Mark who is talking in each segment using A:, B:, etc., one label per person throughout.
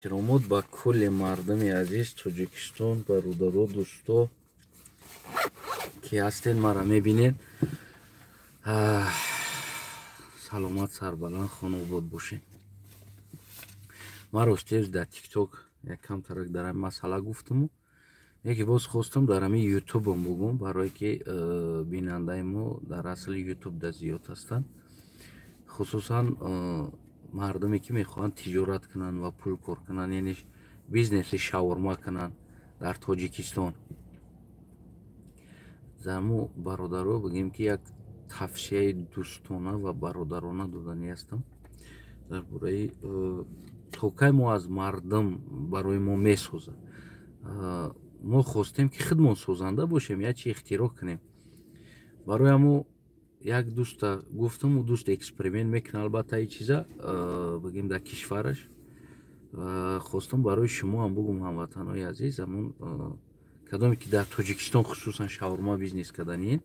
A: Эҳтиромот ба кулли мардуми азиз Тоҷикистон, бародаро, дӯсто, ки ҳастед, мара мебинед. Саломат, сарбаланд, хонобод бошед. Ман ростиаш дар Тикток якам тарак дар ҳамин масъала гуфтаму яке боз хостам дар ҳамин Ютубам бугум, барое ки бинандаи мо дар асли Ютубда зиёд ҳастанд, хусусан мардуме, ки мехоҳанд тиҷорат кунанд ва пул кор кунанд, яъне бизнеси шаурма кунанд дар Тоҷикистон. Заму бародаро, бигем, ки як тавсияи дӯстона ва бародарона доданӣ ҳастам дар бораи то кай мо аз мардум барои мо месозад. Мо хостем, ки худмон созанда бошем, як чи ихтироъ кунем. Барои ҳамо як дӯста гуфтам, ӯ дӯст эксперимент мекунад, албатта, ин чиза, бигем, дар кишвараш. Хостам барои шумо ҳам бугум, ҳамватанои азиз, ҳамон кадоме ки дар Тоҷикистон, хусусан шаурма бизнес карданиед.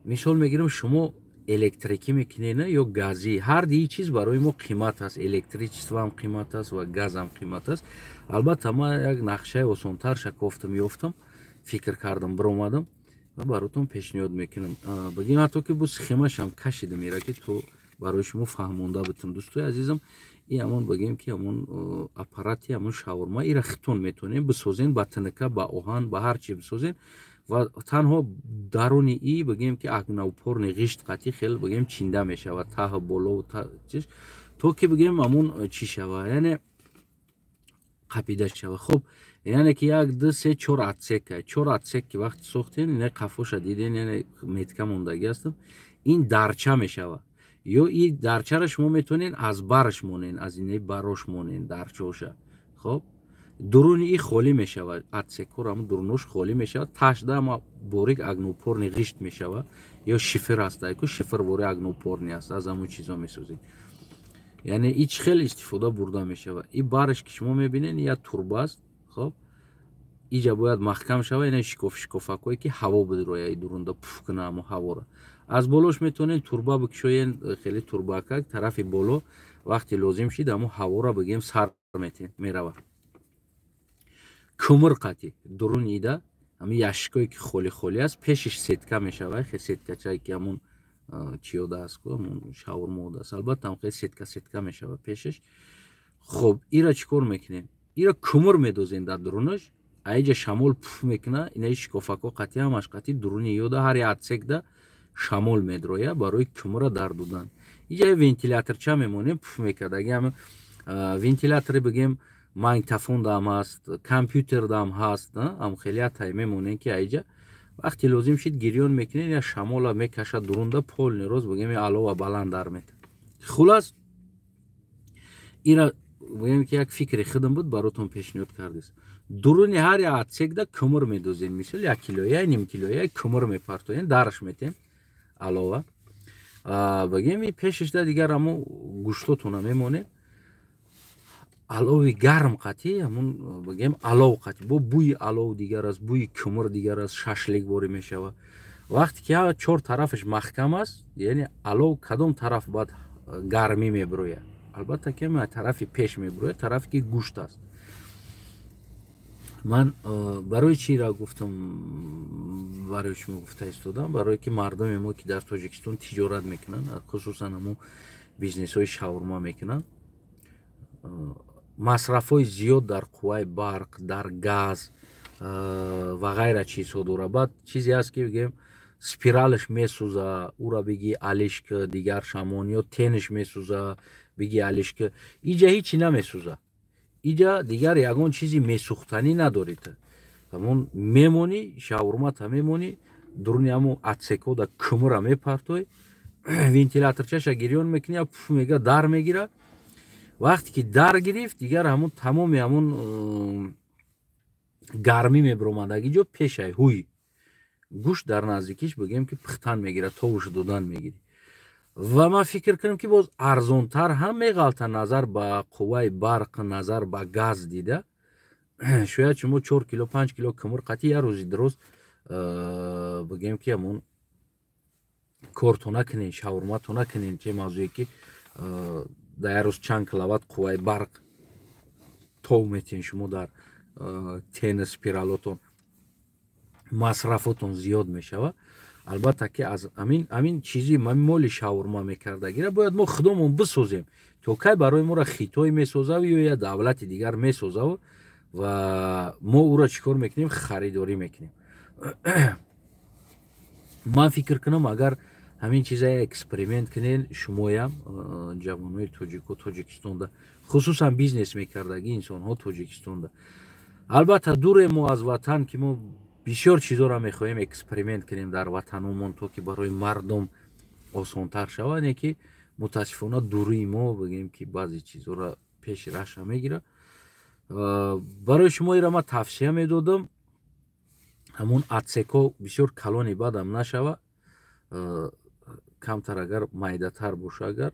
A: Мисол мегирам, шумо электрикӣ мекунед ё газӣ, ҳар дии чиз барои мо қимат аст. Электричество ҳам қимат аст ва газам қимат аст. Албатта, ман як нақшаи осонтарша кофтам, ёфтам, фикр кардам, биромадам ва баротон пешниҳод мекунам. Бигем, ҳатто ки бу схемашам кашида мера, ки то барои шумо фаҳмонда бутам. Дӯстои азизам, и ҳамон, бигем, ки ҳамон аппарати ҳамон шаурма, ира хитон метавонем бисозем, ба тнк, ба оҳан, ба ҳар чи бисозем ва танҳо даруни и, бигем, ки огнеупорный ғишт қатӣ хел, бигем, чинда мешавад таҳ боло, то ки, бигем, ҳамон чӣ шава, яъне қапида шава. Хуб, яъне ки як, ду, се, чор отсека, чор отсек ки вақти сохтем, ина қафоша диден, яъне метка мондагӣ ҳастам, ин дарча мешава. Ё и дарчаро шумо метавонед аз барш монен, аз инаи барош монен дарчоша. Хоб, дуруни и холӣ мешавад, отсекор ҳамн дурунош холӣ мешавад, ташда ама борик огнеупорный ғишт мешава ё шифр аст, ку шифр вори огнеупорный аст, аз ҳамон чизо месозед. Яъне и чӣ хел истифода бурда мешавад? И барш, ки шумо мебинед, як турба аст. Хоб, иҷа бояд маҳкам шава, ина шикоф шикофакое, ки ҳаво бидроя, и дурунда пуф куна ҳамо ҳаворо. Аз болош метавонед турба бикушоен, хеле турбакак тарафи боло, вақти лозим шид, ҳамо ҳаворо, бигем, сар метен, мерава. Кӯмир қатӣ дурун ида ҳамин ящикое, ки холӣ холӣ аст, пешиш сетка мешава, хе сеткачае, ки ҳамон чиёда аст ку, ҳамон шаурмода аст, албатта, ҳам хе сетка сетка мешава пешиш. Хоб, ира чӣ кор мекунем? Ира кӯмир медозем дар дурунаш, аиҷа шамол пуф мекуна, инаи шикофако қатӣ, ҳамаш қатӣ дуруни ёда, ҳар як отсекда шамол медроя барои кӯмира дар додан. Иҷа вентиляторча мемонем, пуф мекард. Аги ҳам вентилятори, бигем, магнитофондаам ҳаст, компютердаам ҳаст, ам хеле мемонем, ки аиҷа вақти лозим шид, гирён мекунед, я шамола мекашад дурунда, полный роз, бигем, алова баланд дар мета. Хулас, ира, бигем, ки як фикри худам буд, баротон пешниҳод кардест. Дуруни ҳар як отсекда кӯмир медозем, мисол, як кило, я ним кило, як кӯмир мепартоем, дараш метем алова, бигем, пешашда дигар ҳамо гӯштотона мемонем. Алови гарм қатӣ, ҳамун, бигем, алов қатӣ, бо бӯи алов дигар аст, бӯи кӯмир дигар аст, шашлик ворӣ мешавад. Вақте ки чор тарафаш маҳкам аст, яъне алов кадом тараф бояд гармӣ мебирояд? Албатта, ки тарафи пеш мебирояд, тарафе ки гӯшт аст. Ман барои чира гуфтам, барои шумо гуфта истодам? Барое ки мардуми мо, ки дар Тоҷикистон тиҷорат мекунанд, хусусан ҳамун бизнесҳои шаурма мекунанд, масрафҳои зиёд дар қувваи барқ, дар газ ва ғайра чизҳо дорад. Баъд чизе ҳаст, ки, бигем, спиралаш месӯза, ура биги алишка, дигар шамон ё тениш месӯза, биги алишка. Иҷа ҳичи намесӯза, иҷа дигар ягон чизи месӯхтанӣ надоред. Ҳамон мемонӣ, шаурмата мемонӣ, дуруни ҳамон отсекода кӯмира мепартоӣ, вентиляторчаша гирён мекунӣ, пуф мега, дар мегира. Вақте ки дар гирифт, дигар ҳамон тамоми ҳамон гармӣ мебиромадаги ҷо пешай ҳуй гӯшт дар наздикиш, бигем, ки пухтан мегирад, товуш додан мегирӣ. Ва ман фикр кунам, ки боз арзонтар ҳам меғалта назар ба қувваи барқ, назар ба газ дида. Шояд шумо 4 кило, 5 кило кӯмир қатӣ як рӯзи дуруст, бигем, ки ҳамон кортона кунен, шаурматона кунен, че мавзӯе ки Дар як рӯз чанд киловатт қувваи барқ тов метиҳен шумо дар тена спиралотон, масрафотон зиёд мешавад. Албатта, ки аз ҳамин чизи моли шаурма мекардагира бояд мо худомон бисозем. То кай барои моро Хитой месозав ё як давлати дигар месозав ва мо ӯро чӣ кор мекунем? Харидорӣ мекунем. Ман фикр кунам, агар ҳамин чиза эксперимент кунен, шумоям, ҷавонои тоҷико Тоҷикистонда, хусусан бизнес мекардаги инсонҳо Тоҷикистонда, албатта, дуре мо аз ватан, ки мо бисёр чизоро мехоҳем эксперимент кунем дар ватаномон, то ки барои мардум осонтар шавад, не ки мутаассифона дурии мо, бигем, ки баъзе чизоро пеши раша мегирад. Барои шумо ира ман тавсия медодам: ҳамун отсек о бисёр калони бадам нашава, камтар агар майдатар боша, агар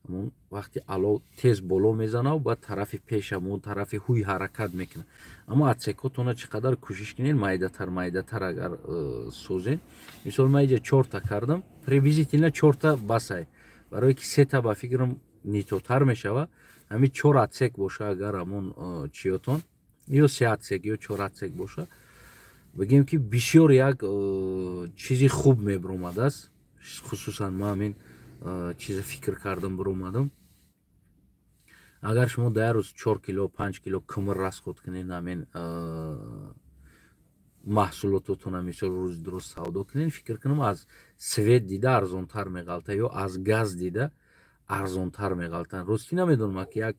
A: ҳамун вақти алов тез боло мезанав, баъд тарафи пеш, ҳамун тарафи ҳуй ҳаракат мекунад. Аммо отсек отона чӣ қадар кӯшиш кунед, майдатар, майдатар агар созен. Мисол, ман иҷа чорта кардам, приблизительно чорта басай, барое ки сета, ба фикрам, не то тар мешава. Ҳамин чор отсек боша агар, ҳамун чиётон ё се отсек, ё чор отсек боша, бигем, ки бисёр як чизи хуб мебиромадааст. Хусусан ман ҳамин чиза фикр кардам, биромадам. Агар шумо дар як рӯз 4 кило, 5 кило кумр расход кунед, ҳамин маҳсулототона, мисол, рӯзи дуруст савдо кунед, фикр кунам, аз свет дида арзонтар меғалта ё аз газ дида арзонтар меғалтанд. Ростӣ, намедонам, ки як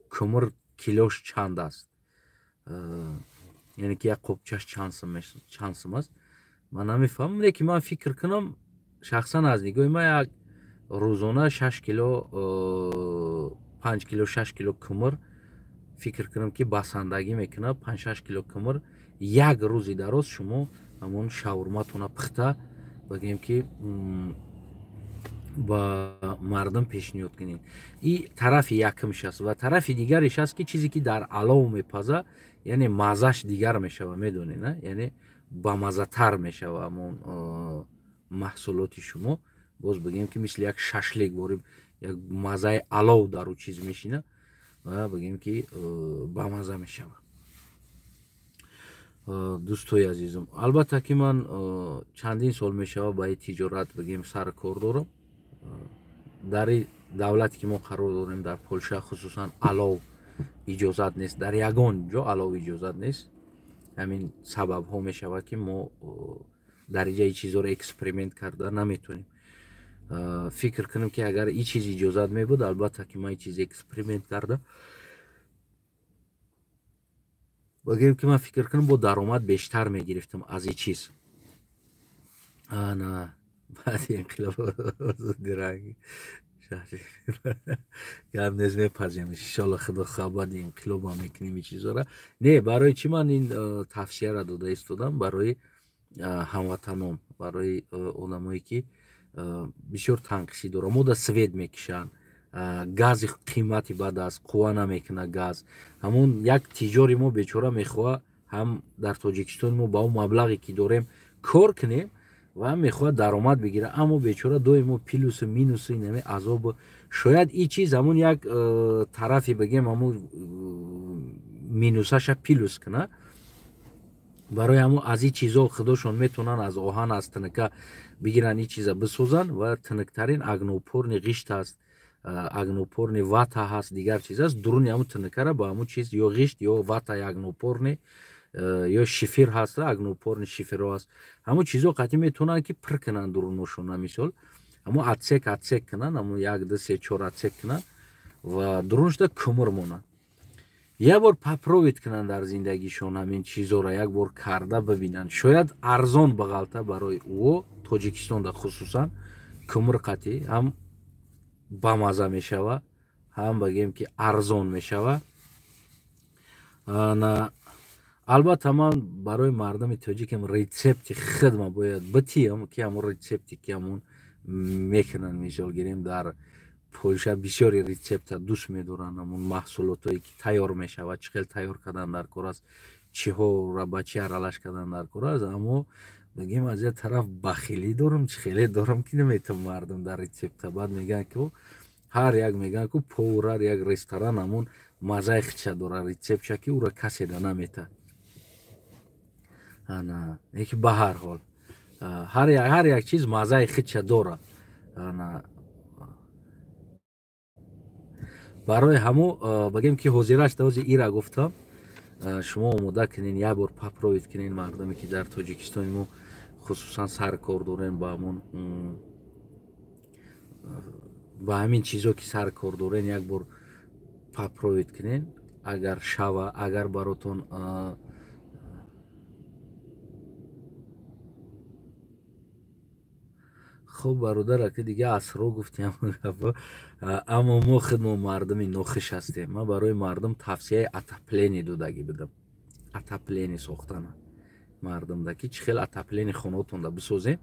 A: кумр килош чанд аст, яъне ки як қопчаш чанд сум аст, ман намефаҳмам. Лекин ман фикр кунам, шахсан аз нигоҳи ман, як рӯзона 6 кило, 5 кило, 6 кило кумр, фикр кунам, ки басандагӣ мекунад. 5-6 кило кумр як рӯзи дароз шумо ҳамон шаурматона пухта, бигем, ки ба мардум пешниҳод кунед. И тарафи якумш аст ва тарафи дигариш аст, ки чизе ки дар алов мепаза, яъне маззаш дигар мешава, медонед, на? Яъне бамаззатар мешава ҳамон маҳсулоти шумо. Боз, бигем, ки мисли як шашлик бори як маззаи алов дар ӯ чиз мешина ва, бигем, ки бамазза мешава. Дӯстои азизум, албатта, ки ман чандин сол мешава ба ин тиҷорат, бигем, сар кор дорам. Дар давлате ки мо қарор дорем, дар Полша, хусусан алов иҷозат нест, дар ягон ҷо алов иҷозат нест. Ҳамин сабабҳо мешавад, ки мо дар иҷа ин чизоро эксперимент карда наметонем. Фикр кунем, ки агар ин чиз иҷозат мебуд, албатта, ки ман ин чиз эксперимент карда, бигем, ки ман фикр кунам, бо даромад бештар мегирифтам аз ин чиз. Ана баъди инқилоб гап нест, мепазем, иншолло, худо хоҳ, баъди инқилобам мекунем ин чизора. Не, барои чӣ ман ин тавсияра дода истодам? Барои ҳамватанон, барои одамое ки бисёр танқисӣ доранд. Мода свет мекишанд, гази қимати бад аст, қувва намекунад газ. Ҳамон як тиҷори мо бечора мехоҳад ҳам дар Тоҷикистони мо ба он маблағе ки дорем кор кунем ва ҳам мехоҳад даромад бигирад, аммо бечора доимо плюсу минусу инаме азобу. Шояд ин чиз ҳамон як тарафи, бигем, ҳамон минусаша плюс кунад. Барои ҳамон аз ин чизо худошон метавонанд аз оҳан, аз тнк бигиранд, ин чиза бисозанд. Ва тиныктарин огнеупорный ғишт аст, огнеупорный вата ҳаст, дигар чиз аст. Дуруни ҳамун тнкара ба ҳамун чиз, ё ғишт, ё ватаи огнеупорный, ё шифер ҳаст, огнеупорный шиферҳо ҳаст, ҳамун чизо қатъи метавонанд, ки пир кунанд дуруношона. Мисол, ҳамун отсек отсек кунанд, ҳамун як, ду, се, чор отсек кунанд ва дуруншда кумр монанд. Як бор попробовать кунанд дар зиндагишон, ҳамин чизоро як бор карда бибинанд, шояд арзон бағалта барои ӯ. Тоҷикистонда хусусан кумр қатъӣ ҳам бамаза мешава, ҳам, бигем, ки арзон мешава. На, албатта, ман барои мардуми тоҷикам рецепти хидма бояд битиям, ки ҳамон рецепте ки ҳамон мекунанд. Мисол гирем, дар Полша бисёри рецепта дӯст медоранд, ҳамон маҳсулотое ки тайёр мешавад, чӣ хел тайёр кардан дар кор аст, чиҳоро ба чи аралаш кардан дар кор аст. Аммо, бигем, аз як тараф бахилӣ дорам, чӣ хеле дорам, ки наметавон мардум дар рецепта. Баъд мегӯянд, ки Ҳар як мегӯянд ку повар, ҳар як ресторан ҳамон маззаи худша дорад, рецептша, ки ӯро касе да наметад. Ана ки ба ҳар ҳол ҳар як чиз маззаи худша дорад. Ана барои ҳамо багем ки ҳозираш даози ира гуфтам, шумо омода кунен, як бор попробовать кунен. Мардуме ки дар Тоҷикистони мо хусусан саркор дорем, ба ҳамон ба ҳамин чизо ки саркор дорен, як бор попробовать кунен. Агар шава, агар баротон хуб, бародар, аки дига асро гуфтем, аммо мо худмо мардуми нохиш ҳастем. Ман барои мардум тавсияи отопление додагӣ будам, отопление сохтана мардумда, ки чӣ хел отопление хонаотонда бисозем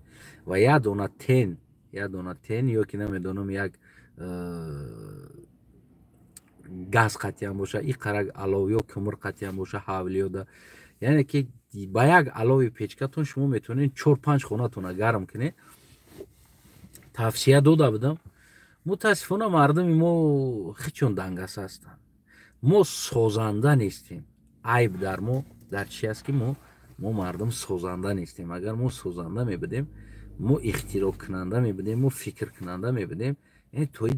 A: ва як дона тен, як дона тен ё ки намедонам, як газ қатъиан боша, и қарак алов ё кумр қатъиан боша ҳавлиёда, яъне ки ба як алови печкатон шумо метавонед 4-5 хонатона гарм кунед. Тавсия дода будам. Мутаассифона, мардуми мо хичон дангаса ҳастанд, мо созанда нестем. Айб дар мо дар чи аст, ки мо мардум созанда нестем. Агар мо созанда мебудем, мо ихтироъкунанда мебудем, мо фикркунанда мебудем,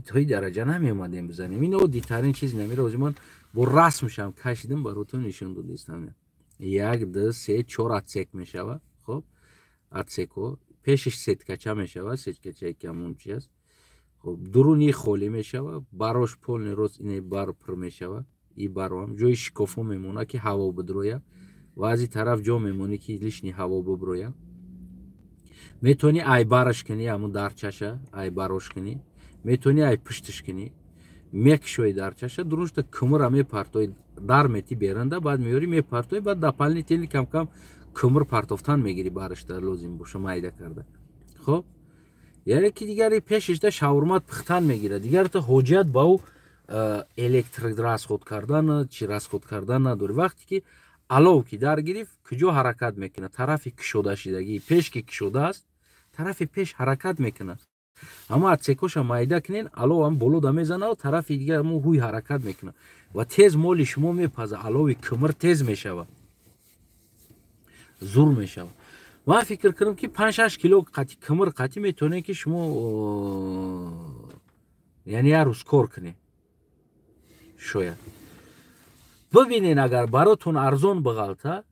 A: тои дараҷа намеомадем бизанем. Ин оддитарин чиз намира. Ози ман бо расмшам кашидам, баротон нишон додистам. Як, ду, се, чор отсек мешавад. Хоб, отсеко пешиш сеткача мешавад, сеткачаи камон чи аст. Хоб, дуруни холӣ мешавад, барош полный рост ине бар пур мешавад. И бароам ҷои шикофо мемонад, ки ҳаво бидрояд, ва аз и тараф ҷо мемонӣ, ки лишний ҳаво биброяд. Метавонӣ ай бараш кунӣ, ҳамун дарчаша ай барош кунӣ, метавонӣ ай пушташ кунӣ, мекушои дарчаша, дурушта кумра мепартои, дар мети беранда, баъд меёрӣ мепартои, баъд дополнительно камкам кумр партофтан мегирӣ барашта, лозим боша майда карда. Хоб, яъне ки дигари пешишда шаурмат пухтан мегирад, дигар то ҳоҷият ба ӯ электрик расход кардан, чи расход кардан надорӣ. Вақте ки алов ки дар гирифт, куҷо ҳаракат мекунад? Тарафи кушодашидагӣ, пеш ки кушода аст, тарафи пеш ҳаракат мекунад. Аммо отсекоша майда кунен, алов ҳам боло да мезанад, тарафи дигар ҳамон ҳуй ҳаракат мекунад ва тез моли шумо мепаза. Алови кумр тез мешавад, зур мешавад. Ман фикр кунам, ки 5-6 кило қати кумр қати метавонед, ки шумо яъне як рӯз кор кунед. Шояд бибинен, агар баротон арзон бағалта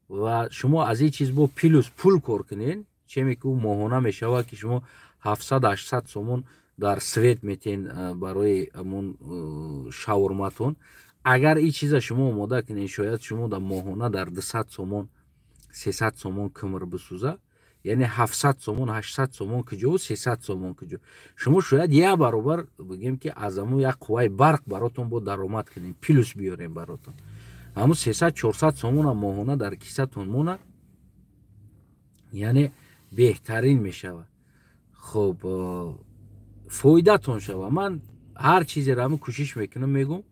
A: ва шумо аз ин чиз бо плюс пул кор кунен, чеме ки ӯ моҳона мешавад, ки шумо 700-800 сомон дар свет метен барои ҳамон шаурматон. Агар ин чиза шумо омода кунед, шояд шумо дар моҳона дар 200 сомон, 300 сомон кумр бисӯза, яъне 700 сомон, 800 сомон куҷо, 300 сомон куҷо. Шумо шояд як баробар бигем, ки аз ҳамун як қувваи барқ баротон бо даромад кунем, плюс биёрем баротон. Ҳамун 300-400 сомона моҳона дар кисатон монад, яъне беҳтарин мешавад. Хоб, фоидатон шавад. Ман ҳар чизеро ҳамун кӯшиш мекунам, мегӯм,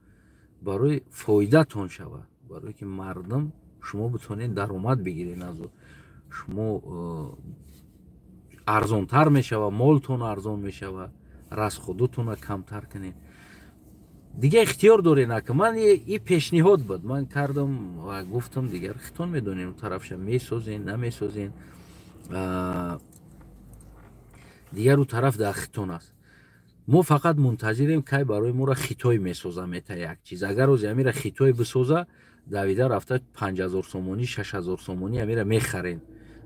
A: барои фоидатон шавад, барое ки мардум шумо битонед даромад бигиред аз ӯ. Шумо арзонтар мешавад, молтон арзон мешавад, расходотонро камтар кунед. Дига ихтиёр доред нака. Ман и пешниҳод буд, ман кардам ва гуфтам, дигар хитон медонем, тарафша месозен, намесозен, дигар ӯ тараф дар хитон аст. Мо фақат мунтазирем, кай барои моро Хитой месоза мета як чиз. Агар рӯзи амира Хитой бисоза, давида рафта 5000 сомонӣ, 6000 сомонӣ амира мехарен,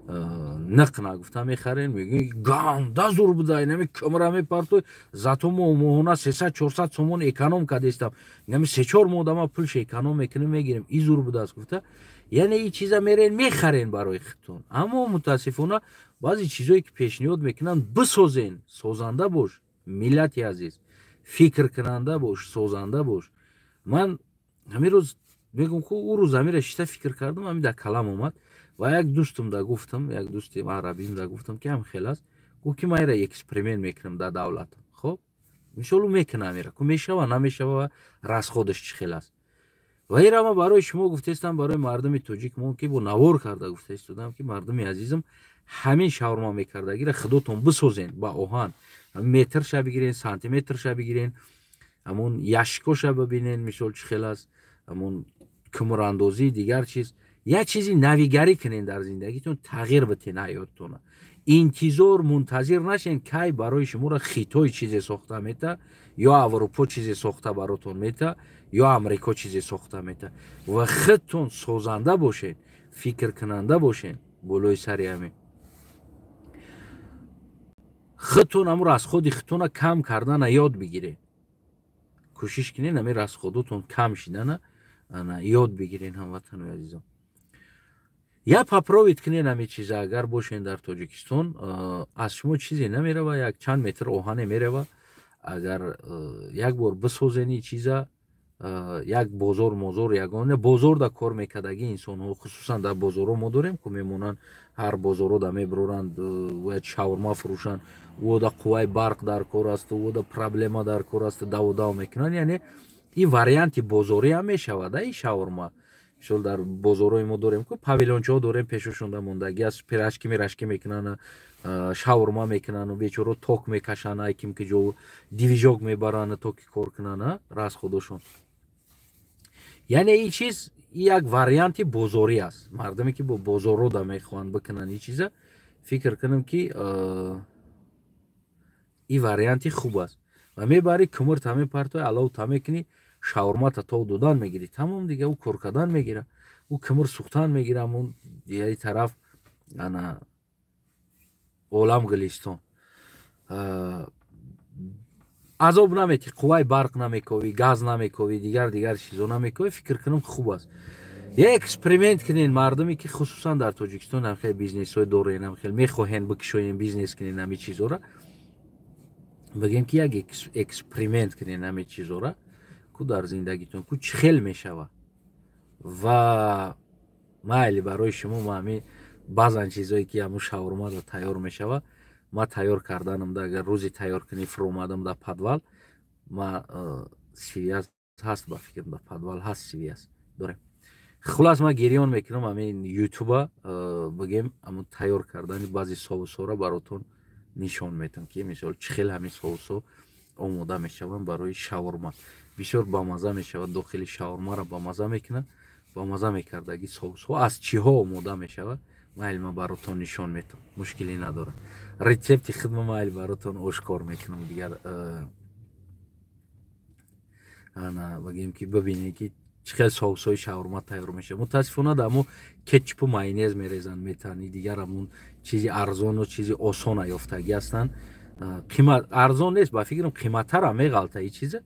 A: нақ нагуфта мехарен, мегӯен, ганда зур буда, инами кумра мепартой, зато мо моҳона 300-400 сомон эконом кардестам, инами 3-4 моҳ дама пулша эконом мекунем, мегирем, и зур будааст гуфта. Яъне ин чиза мерен, мехарен барои худтон. Аммо мутаассифона баъзе чизое ки пешниҳод мекунанд, бисозен, созанда бош, миллати азиз, фикркунанда бош, созанда бош. Ман ҳамин рӯз мегӯм ку, ӯ рӯз амира шита фикр кардам, ҳамин дар калам омад ва як дӯстум да гуфтам, як дӯсти арабим да гуфтам, ки ҳам хел аст. Гуфт, ки ман ира эксперимент мекунам дар давлатам. Хоб, мисол, ӯ мекуна амира ку, мешава, намешава, расходаш чӣ хел аст. Ва ира ман барои шумо гуфтаистам, барои мардуми тоҷик мо, ки бо навор карда гуфта истодам, ки мардуми азизам, ҳамин шаурма мекардагира худотон бисозен ба оҳан, метрша бигирен, сантиметрша бигирен. Ҳамон яшкоша бибинен, мисол, чӣ хел аст, ҳамон кумурандозӣ, дигар чиз. Як чизи навигарӣ кунен дар зиндагитон, тағйир битен ҳаёттона. Интизор, мунтазир нашен, кай барои шуморо Хитой чизе сохта мета, ё Аврупо чизе сохта баротон мета, ё Амрико чизе сохта мета. Ва худтон созанда бошед, фикркунанда бошед. Болои сари ҳамин худтон ҳамун расходи худтона кам кардана ёд бигиред. Кӯшиш кунед, ҳамин расходотон кам шидана ёд бигиред, ҳамватанои азизон. Я попробовать кунед ҳамин чиза, агар бошен дар Тоҷикистон. Аз шумо чизе намерава, як чанд метр оҳане мерава. Агар як бор бисозени чиза, як бозор мозор, ягон бозор да кор мекардаги инсонҳо, хусусан дар бозорҳо мо дорем, ку мемонанд, ҳар бозорҳо да мебуроранд, бояд шаурма фурӯшанд, ӯ да қувваи барқ дар кор аст, ӯ да проблема дар кор аст, даву дав мекунанд. Яъне ин варианти бозорӣ ҳам мешавад, ин шаурма. Мисол, дар бозорҳои мо дорем ку, павилончаҳо дорем, пешошонда мондагӣ аст, пирожки мирожки мекунанд, шаурма мекунанд, бечоро ток мекашанд, ай ким ки ҷо движок мебаранд, токи кор кунанд, расходошон. Яъне ин чиз як варианти бозорӣ аст. Мардуме ки бо бозорро да мехоҳанд бикунанд ин чиза, фикр кунам, ки ин варианти хуб аст. Ва мебарӣ, кумирта мепартои, аловта мекунӣ, шаурмата тов додан мегирӣ, тамом. Дига ӯ кор кардан мегира, ӯ кумир сӯхтан мегира, ҳамун дигари тараф ана олам гулистон. Азоб наметӣ, қувваи барқ намековӣ, газ намековӣ, дигар дигар чизо намековӣ. Фикр кунам, хуб аст, як эксперимент кунен. Мардуме ки хусусан дар Тоҷикистон ҳам хеле бизнесҳои дорен, ҳам хеле мехоҳен бикушоен, бизнес кунен, ҳамин чизора бигем, ки як эксперимент кунен ҳамин чизора ку дар зиндагитон, ку чӣ хел мешавад. Ва майли, барои шумо ма ҳамин баъзан чизое ки ҳамун шаурмада тайёр мешавад, ма тайёр карданамда, агар рӯзи тайёр кунӣ фуромадам дар подвал, ма связь ҳаст, ба фикрам, дар подвал ҳаст, связь дорем. Хулас, ма гирён мекунам ҳамин ютуба, бигем, ҳамун тайёр кардани баъзе соусҳоро баротон нишон метам, ки мисол чӣ хел ҳамин соусҳо омода мешаванд барои шаурма. Бисёр бамаза мешавад, дохили шаурмаро бамаза мекунад. Бамаза мекардаги соусҳо аз чиҳо омода мешавад, майли, ма баротон нишон метам, мушкиле надорад. Рецепти худма, майли, баротон ошкор мекунам. Дигар ана бигем, ки бибинед, ки чӣ хел соусҳои шаурма тайёр мешавад. Мутаассифона, дар мо кетчупу майонез мерезанд, метани, дигар ҳамун чизи арзону чизи осона ёфтагӣ ҳастанд. Қимат арзон нест, ба фикрам, қиматтарам меғалта и чиза.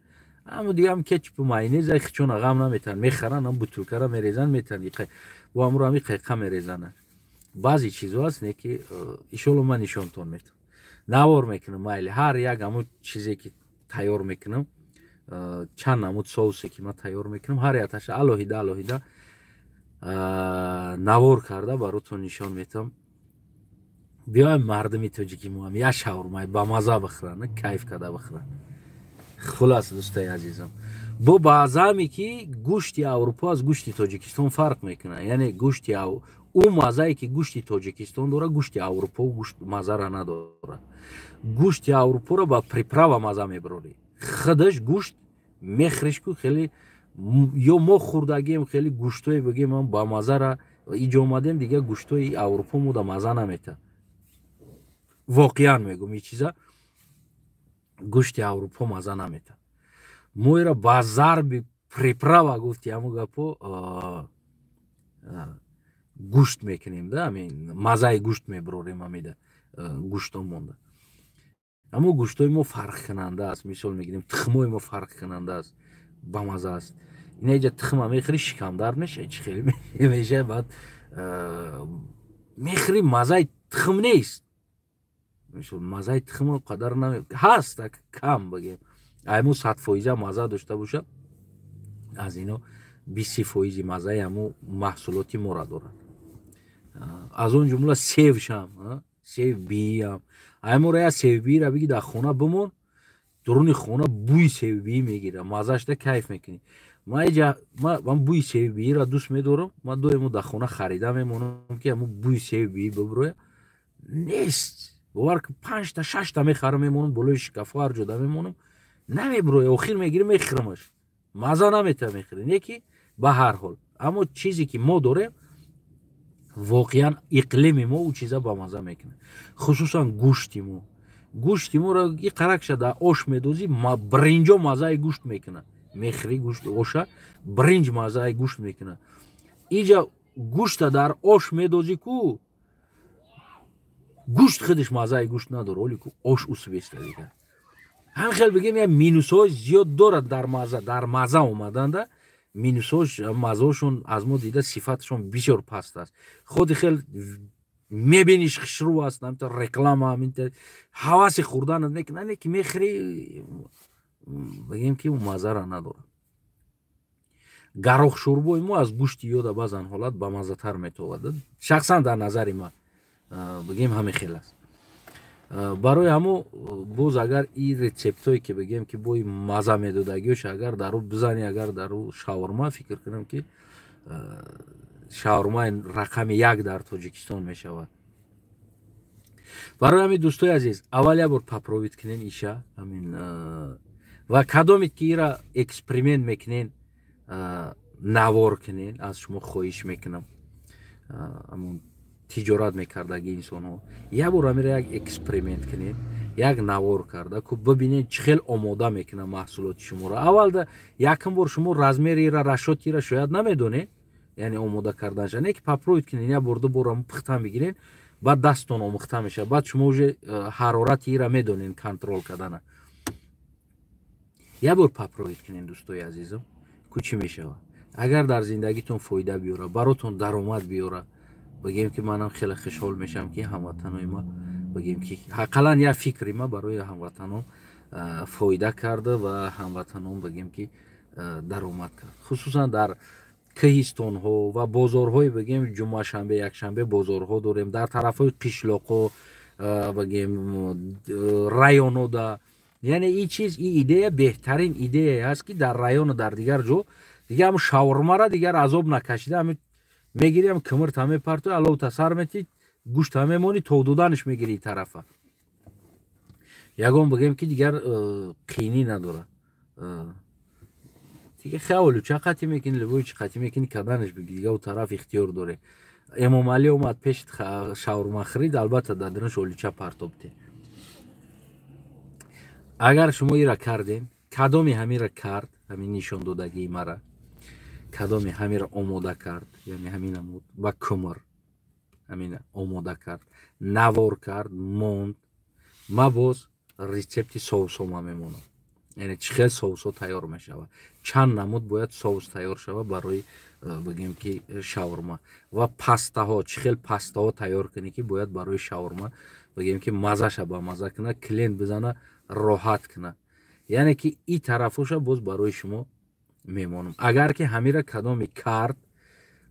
A: Аммо дига ҳам кетчупу майонез хичона ғам наметан, мехаранд, ам бутулкара мерезанд, метан, бо ҳамуро ҳами қайқа мерезананд. Баъзе чизо ҳаст, не ки иншолло ман нишонтон метам, навор мекунам. Майли, ҳар як ҳамун чизе ки тайёр мекунам, чанд намуд соусе ки ман тайёр мекунам, ҳар якташа алоҳида алоҳида навор карда баротон нишон метам. Биёем, мардуми тоҷики моам як шаурмай бамаза бихӯранд, кайф карда бихӯранд. Хулас, дӯстои азизам, бо баъзаме ки гӯшти Аврупо аз гӯшти Тоҷикистон фарқ мекунад. Яъне гӯшти ӯ маззае ки гӯшти Тоҷикистон дорад, гӯшти Аврупо гӯшт маззара надорад. Гӯшти Аврупоро ба приправа мазза мебарорӣ, худаш гӯшт мехӯриш ку хеле, ё мо хӯрдагием хеле гӯштое, бигем, ба маззара иҷо омадем, дига гӯштои Аврупо мода мазза намета. Воқеан мегӯм, ин чиза, гӯшти Аврупо мазза намета. Мо ира ба зарби приправа, гуфти ҳамун гапо, гӯшт мекунем да, ҳамин маззаи гӯшт мебарорем ҳамида гӯштон монда. Аммо гӯштҳои мо фарқкунанда аст. Мисол мегирем, тухмои мо фарқкунанда аст, бамаза аст. Ина иҷа тухма мехӯри, шикамдард мешавад, чӣ хеле мешавад, баъд мехӯри, маззаи тухм нест. Мисол, маззаи тухм қадар ҳаст, кам бигем. Айму 100 фоиза мазза дошта бошад, аз ино 20 фоизи маззаи ҳамун маҳсулоти мора дорад. Аз он ҷумла севшам, севбиам. Аймора як севбиира биги, дар хона бимон, дуруни хона бӯи севбиӣ мегира, маззашда кайф мекунӣ. Ман бӯи севбиира дӯст медорам, ман доимо дар хона харида мемонам, ки ҳамун бӯи севбиӣ бибироя. Нест, бовар кун, панҷта, шашта мехарам, мемонам болои шкафо, ҳар ҷода мемонам. Намеброя, охир мегирӣ, мехӯрамаш, маза намета, мехӯрӣ, не ки ба ҳар ҳол. Аммо чизе ки мо дорем, воқеан иқлими мо ӯ чиза ба маза мекунад, хусусан гӯшти мо. Гӯшти моро и қаракша дар ош медозӣ, бринҷо маззаи гӯшт мекунад. Мехӯрӣ гӯшт оша, бринҷ маззаи гӯшт мекунад. Иҷа гӯшта дар ош медозӣ ку, гӯшт худаш маззаи гӯшт надорад, оли ку ош усбеста дигар. Ҳамин хел бигем, як минусҳои зиёд дорад дар мазза, дар мазза омаданда минусҳош, маззаошон аз мо дида сифаташон бисёр паст аст. Худи хел мебиниш, хушрӯ аст, ҳаминта реклама, ҳаминта ҳаваси хӯрданат мекунад, не ки мехӯрӣ, бигем ки маззара надорад. Гарох шӯрбои мо аз гӯшти ёда баъзан ҳолат ба маззатар метовад, шахсан дар назари ман, бигем, ҳамин хел аст. Барои ҳамо боз агар и рецептҳое ки бигем ки бои мазза медодагиёш, агар дар ӯ бизанӣ, агар дар ӯ шаурма, фикр кунам ки шаурмаи рақами як дар Тоҷикистон мешавад. Барои ҳамин, дӯстои азиз, аввал як бор попробовать кунен иша ҳамин ва кадомед ки ира эксперимент мекунен, навор кунен, аз шумо хоҳиш мекунам. Ҳамон тиҷорат мекардаги инсонҳо, як бор ҳамира як эксперимент кунед, як навор карда ку бибинед, чӣ хел омода мекунад маҳсулоти шуморо. Аввалда якум бор шумо размерира, расчётира шояд намедонед, яъне омода карданша, не ки попробовать кунед як бор, ду бор ҳам пухтан бигиред, баъд дасттон омӯхта мешавад, баъд шумо уже ҳарорати ира медонед контроль кардана. Як бор попробовать кунед, дӯстои азизам, ку чӣ мешавад. Агар дар зиндагитон фоида биёра, баротон даромад биёра, бигем ки манам хеле хушҳол мешавам, ки ҳамватанои ма, бигем ки ҳақаллан як фикри ма барои ҳамватанон фоида карда ва ҳамватанон, бигем ки, даромад кард. Хусусан дар кӯҳистонҳо ва бозорҳои, бигем, ҷумъашанбе, якшанбе бозорҳо дорем дар тарафҳои қишлоқҳо, бигем, районода. Яъне ин чиз, ин идея беҳтарин идеяе ҳаст, ки дар району дар дигар ҷо дигар ҳам шаурмара дигар азоб накашида, ҳамин мегирӣ, ҳам кимирта мепартои, аловта сар метӣ, гӯшта мемонӣ, тов доданаш мегирӣ тарафа. Ягон, бигем ки, дигар қиинӣ надорад. Дига хеле ча қатӣ мекунӣ, любой чи қатӣ мекунӣ, каданаш биги, дига у тараф ихтиёр доре. Эмомалӣ омад пеши шаурма хӯрид, албатта дар дунаш олуча партобте. Агар шумо ира кардем, кадоми ҳамира кард, ҳамин нишондодагии мара, кадоми ҳамира омода кард, яъне ҳамин намуд ба кумр ҳамина омода кард, навор кард, монд, ма боз рецепти соусома мемонам, яъне чӣ хел соусҳо тайёр мешавад, чанд намуд бояд соус тайёр шавад барои, бигем ки, шаурма ва пастаҳо, чӣ хел пастаҳо тайёр кунӣ, ки бояд барои шаурма, бигем ки, маззаша ба мазза кунад, клиент бизана, роҳат кунад. Яъне ки и тарафоша боз барои шумо мемонам, агар ки ҳамира кадоми кард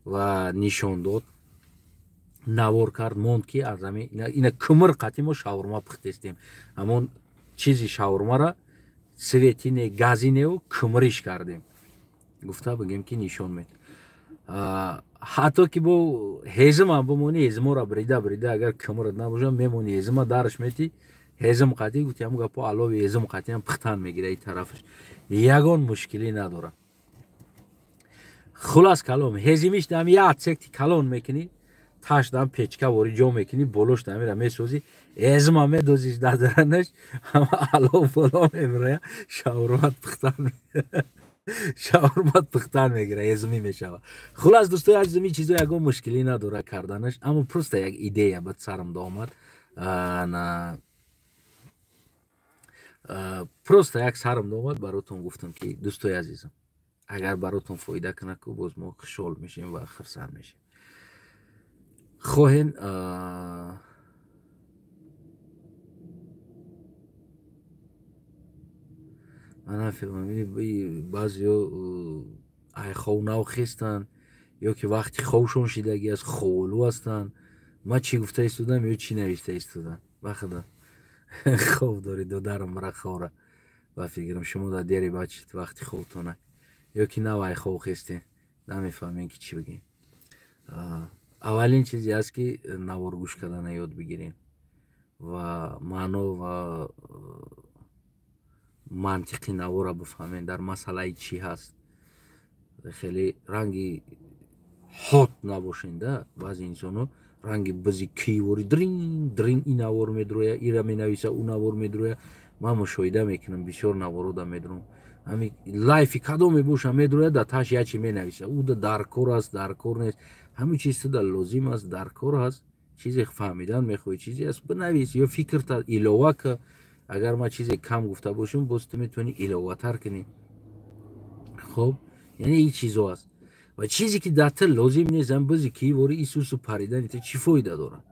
A: ва нишон дод, навор кард, монд, ки аз ҳами ина кумир қатӣ мо шаурма пухтестем, ҳамон чизи шаурмара светине, газинеу кумриш кардем гуфта, бигем ки, нишон мед. Ҳатто ки бо ҳезимам бимонӣ, ҳезиморо брида брида, агар кумрат набошад, мемонӣ, ҳезима дараш метӣ, ҳезим қатӣ гуфти, ҳамн гапо алови ҳезим қатиам пухтан мегира, и тарафаш ягон мушкилӣ надорад. Хулас калом, ҳезимиш дам як отсекти калон мекунӣ, таш дам печка вори ҷо мекунӣ, болош дамира месозӣ, ҳезима медозиш дадаранаш, ҳама алов боло мебирая, шаурмат пухтан мегира, ҳезимӣ мешавад. Хулас, дӯстои азизам, ин чизо ягон мушкилӣ надорад карданаш, аммо просто як идея ба сарам омад, просто як сарам омад, баротон гуфтам, ки дӯстои азизам, агар баротон фоида кунад ку, боз мо хушҳол мешем ва хурсанд мешем. Хоҳен ман нафаҳмам, баъзеё ай хов нав хестанд ё ки вақти ховшон шидагӣ аст, ховолу ҳастанд. Ман чӣ гуфта истодам ё чӣ навишта истодам? Ба худо, хов дорӣ, додарам, мара ховра ба фикрам шумо дар дери бачит вақти ховтона ё ки нав ай хов хестем, намефаҳмем ки чӣ бигем. Аввалин чизе аст, ки навор гӯш кардана ёд бигирем ва маъно ва Мантиқи навора бифаҳмед, дар масъалаи чӣ ҳаст. Хеле ранги ҳот набошен да. Баъзе инсонҳо ранги бизи кивори дрин дрин, ин навор медроя, ира менависа, ӯ навор медроя. Ман мушоҳида мекунам, бисёр наворода медром, ҳами лайфи кадоме боша, медроя, да таш ячи менависа. Ӯ да дар кор аст, дар кор нест, ҳамин чиз туда лозим аст, дар кор аст. Чизе фаҳмидан мехоҳӣ, чизе аст, бинавис ё фикрта илова ка. Агар ман чизе кам гуфта бошам, боз ту метавонӣ иловатар кунӣ. Хоб, яъне ин чизо аст ва чизе ки дар ту лозим нест, ам бизи кивори исусу паридани ту чӣ фоида дорад?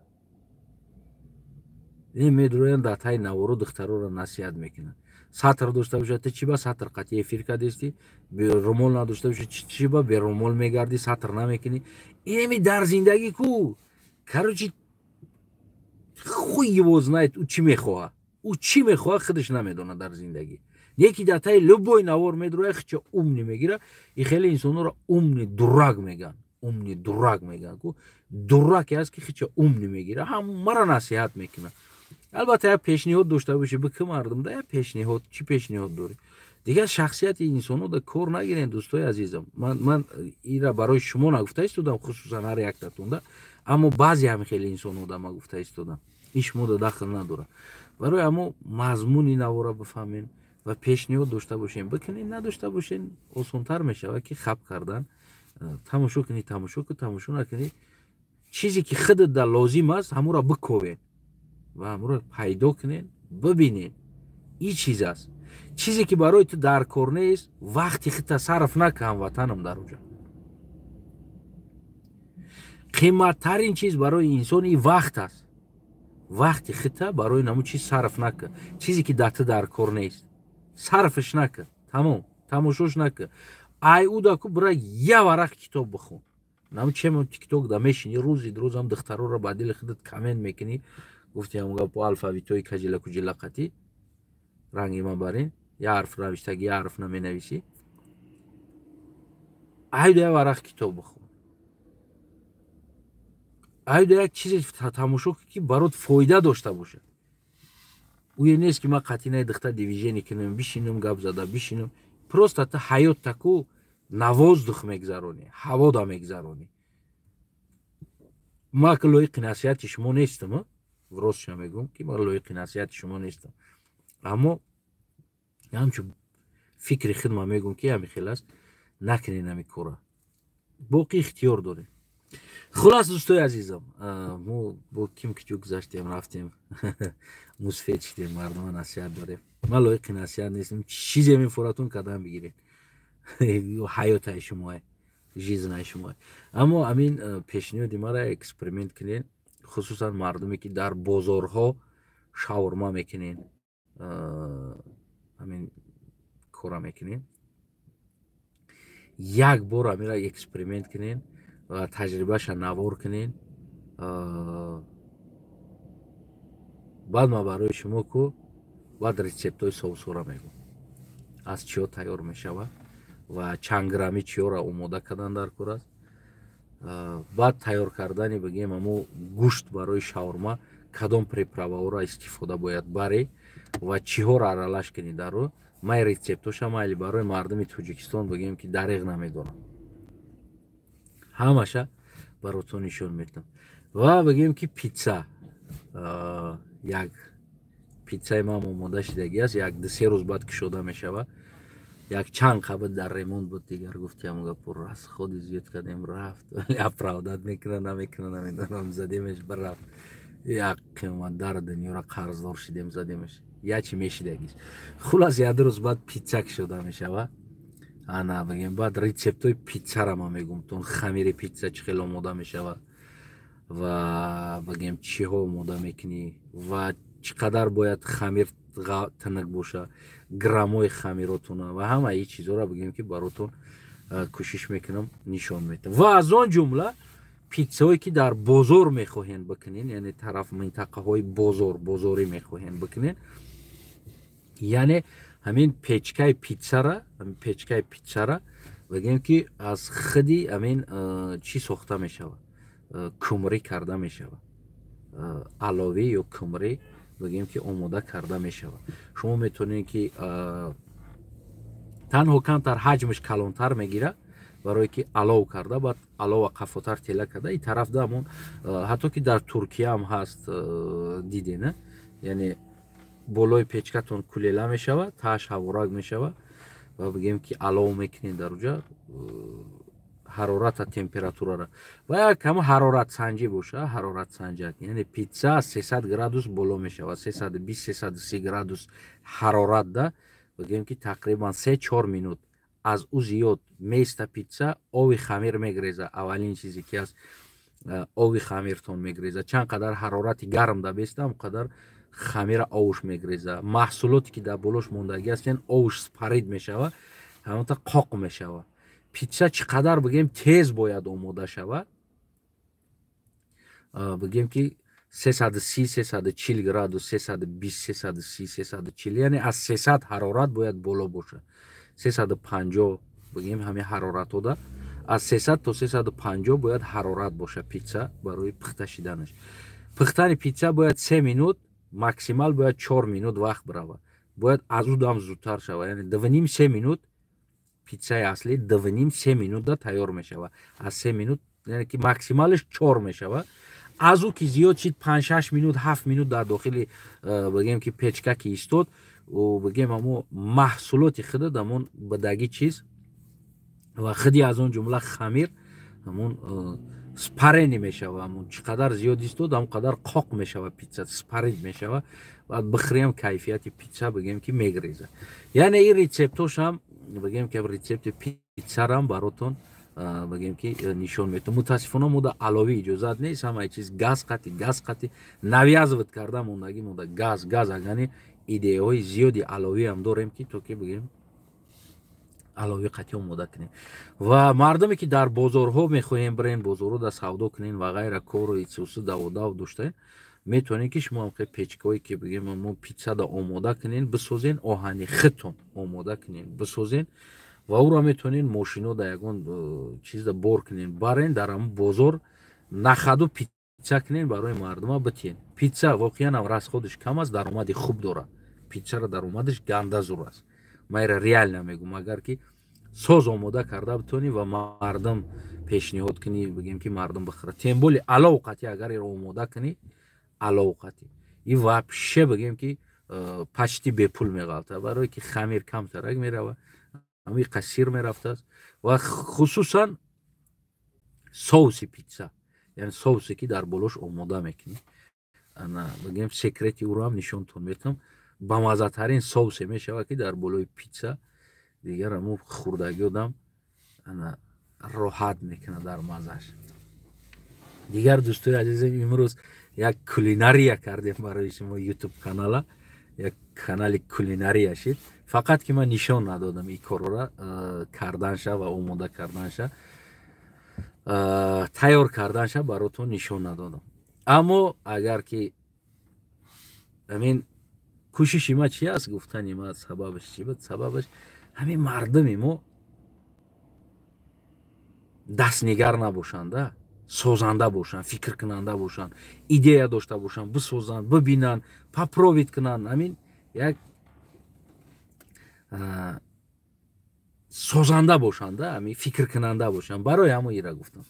A: Медроянд, дар таи наворо духтароро насиҳат мекунанд. Сатр дошта бошад, ту чӣ ба сатр қатъи эфир кардести? Румол надошта бошад, чӣ ба берумол мегардӣ, сатр намекунӣ? Инами дар зиндагӣ ку, короче, хуй его знает, ӯ чӣ мехоҳад, ӯ чӣ мехоҳад, худаш намедонад дар зиндагӣ. Неки дар таи любой навор медроя, хича умный мегира. И хеле инсонҳоро умный дурак меган, умный дурак меган ку. Дураке аст, ки хича умный мегира, ҳамаро насиҳат мекунад. Албатта, як пешниҳод дошта бошӣ, бикӣ мардум да як пешниҳод. Чӣ пешниҳод дорӣ? Дигар шахсияти инсонҳо да кор нагирен, дӯстои азизам. Ман ира барои шумо нагуфта истодам, хусусан ҳар яктатонда, аммо баъзе ҳами хеле инсонҳо да ман гуфта истодам, ин шумо да дахл надорад. Барои амо мазмуни навора бифаҳмем ва пешниҳод дошта бошем, бикунед, надошта бошен, осонтар мешавад ки хаб кардан. Тамошо кунӣ, тамошо ку, тамошо накунӣ, чизе ки худат да лозим аст, ҳамуро биковед ва ҳамуро пайдо кунед, бибинед. Ин чиз аст. Чизе ки барои ту дар кор нест, вақти худта сарф нака, ҳамватанам. Дар уҷа қиматтарин чиз барои инсон ин вақт аст. Вақти худта барои намун чиз сарф нака, чизе ки дар ту дар кор нест, сарфш нака, тамом, тамошош нака. Ай удаку бира я варақ китоб бихон. Нам чемо тикток да мешини, рӯзи рӯзам духтароро ба дили худат коммент мекунӣ. Гуфти ҳам гапо, алфавитҳои кажила куҷила қатӣ ранги ма барин, я ҳарф навиштаги, я ҳарф наменависӣ. Айда я варақ китоб бихон, айда як чизе тамошо кун, ки барот фоида дошта бошад. Ӯе нест, ки ман қатинаи духтар движение кунам, бишинам, гап зада бишинам. Просто ту ҳаёт таку на воздух мегзаронӣ, ҳавода мегзаронӣ. Ман ки лоиқи насиҳати шумо нестам, ростша мегӯм, ки ман лоиқи насиҳати шумо нестам, аммо ҳамчун фикри худма мегӯм, ки ҳами хел аст, накунед ҳами кора, боқӣ ихтиёр дорем. Хулас, дӯстои азизам, мо бо ким кичу гузаштем, рафтем, мусфед шидем, мардума насиҳат дорем. Ман лоиқи насиҳат нестам. Чизе мефоратун, кадам бигиред, ҳаётаи шумое, жизнь аи шумое. Аммо амин пешниҳоди мара эксперимент кунед, хусусан мардуме, ки дар бозорҳо шаурма мекунед, ҳамин кора мекунед, як бор амира эксперимент кунед ва таҷрибаша навор кунед. Баъд ман барои шумо ку баъд рецептҳои соусҳоро мегӯм, аз чиҳо тайёр мешавад ва чанд грамми чиҳоро омода кардан дар кор аст. Баъд тайёр кардани, бигем, амо гӯшт барои шаурма, кадом приправа ҳоро истифода бояд барӣ ва чиҳоро аралаш кунӣ дар ӯ. Ман рецептоша майли барои мардуми Тоҷикистон, бигем, ки дареғ намедонам, ҳамаша баротон нишон медиҳам. Ва бигем, ки питса, як питсаи ман омода шидагӣ аст, як 2-3 рӯз баъд кушода мешавад. Як чанд қабл дар ремонт буд, дигар гуфтиам гапо, расход и зиёд кардем, рафт. Вале оправдать мекуна, намекуна, намедонам. Задемеш, бирафт, як қимат дар дунёра қарздор шидем, задемеш, ячи мешидагист. Хулас, як рӯз баъд питса кушода мешавад. Ана, бигем, баъд рецептҳои питсара ман мегумтон, хамири питса чӣ хел омода мешавад ва, бигем, чиҳо омода мекунӣ ва чӣ қадар бояд хамир тинак боша, граммои хамиротуна ва ҳамаи чизҳоро, бигем, ки баротон кӯшиш мекунам, нишон медиҳам. Ва аз он ҷумла питсаое, ки дар бозор мехоҳем бикунен, яъне тараф минтақаҳои бозор, бозорӣ мехоҳем бикунен, яъне ҳамин печкаи питсара, ҳамин печкаи питсара, бигем, ки аз худи ҳамин чӣ сохта мешавад, кумрӣ карда мешавад, аловӣ ё кумрӣ. Бигем, ки омода карда мешавад. Шумо метавонед, ки танҳо камтар ҳаҷмаш калонтар мегирад, барое ки алов карда, баъд алова қафотар тела карда и тараф да. Ҳамон ҳатто ки дар Туркияам ҳаст, дидена, яъне болои печкатон кулела мешавад, тааш ҳаворак мешавад ва, бигем, ки алов мекунед дар уҷа ҳарората, температурара. Ва як ҳама ҳароратсанҷӣ боша, ҳароратсанҷак, яъне питса аз 300 градус боло мешавад, 320, 330 градус ҳарорат да, бигем, ки тақрибан 3-4 минут аз ӯ зиёд места, питса ови хамир мегреза. Аввалин чизе ки аст, ови хамиртон мегреза. Чанд қадар ҳарорати гарм да беста, ҳам қадар хамира овуш мегреза. Маҳсулоте ки дар болош мондагӣ аст, овуш испарить мешава, ҳамонта қоқ мешава. Питса чӣ қадар, бигем, тез бояд омода шавад, бигем, ки 330, 340 градус, 320, 330, 340, яъне аз 300 ҳарорат бояд боло бошад, 350, бигем, ҳамин ҳароратҳода аз 300 то 350 бояд ҳарорат боша питса барои пухта шиданаш. Пухтани питса бояд 3 минут, максимал бояд 4 минут вақт биравад, бояд аз ӯ дам зудтар шавад, яъне 2,5, 3 минут. Питсаи аслӣ 2,5, 3 минутда тайёр мешавад. Аз 3 минут, яъне ки максималаш чор мешавад. Аз ӯ ки зиёд шид, 5, 6 минут, 7 минут дар дохили, бигем, ки печка ки истод, бигем, амо маҳсулоти худат, ҳамон бадаги чиз ва худи аз он ҷумла хамир, ҳамон испарение мешава. Ҳамон чӣ қадар зиёд истод, ҳамон қадар қоқ мешава питса, испарить мешава. Баъд бихӯриам, кайфияти питса, бигем, ки мегреза. Яъне ин рецептошам, бигем, ки рецепти питсарам баротон, бигем, ки нишон метавон. Мутаассифона, мо да аловӣ иҷозат нест, ҳамаи чиз газ қати, газ қати навязывать карда мондагӣ монда, газ, газ. Агани идеяҳои зиёди аловиам дорем, ки то ки, бигем, аловӣ қатъи омода кунем. Ва мардуме ки дар бозорҳо мехоҳем бирен, бозорҳо да савдо кунен ва ғайра, кору исусу даводав доштаен, метавонед, ки шумо ҳам печкаҳое ки, бигем, мо питсада омода кунен, бисозен, оҳани худтон омода кунен, бисозен ва ӯро метавонед мошино да ягон чизда бор кунен, барен дар ҳамон бозор, на ходу питса кунен, барои мардума битиен. Питса воқеан ҳам расходаш кам аст, даромади хуб дорад. Питсара даромадаш ганда зур аст, ман ира реально мегӯм. Агар ки соз омода карда битонӣ ва мардум пешниҳод кунӣ, бигем, ки мардум бихӯрад, тем более алов қатӣ, агар иро омода кунӣ алов қатӣ, и вообще, бигем, ки почти бепул меғалта, барое ки хамир камтарак мерава, ҳамин қасир мерафтааст. Ва хусусан соуси питса, яъне соусе ки дар болош омода мекунӣ, ана, бигем, секрети ӯро ҳам нишонтон метавам. Бамаззатарин соусе мешавад, ки дар болои питса дигар ҳамо хӯрдагӣ одам, ана, роҳат мекунад дар маззаш. Дигар, дӯстои азизем, имрӯз як кулинария кардем барои шумо. Ютуб канала як канали кулинария шид. Фақат ки ман нишон надодам ин корро карданша ва омода карданша, тайёр карданша баротон нишон надодам. Аммо агар ки ҳамин кӯшиши ма чи аст, гуфтани ма сабабаш чи буд? Сабабаш ҳамин мардуми мо дастнигар набошанда, созанда бошанд, фикркунанда бошанд, идея дошта бошанд, бисозанд, бибинанд, попробовать кунанд. Ҳамин як созанда бошанда, ҳамин фикркунанда бошанд. Барои ҳамо ира гуфтам.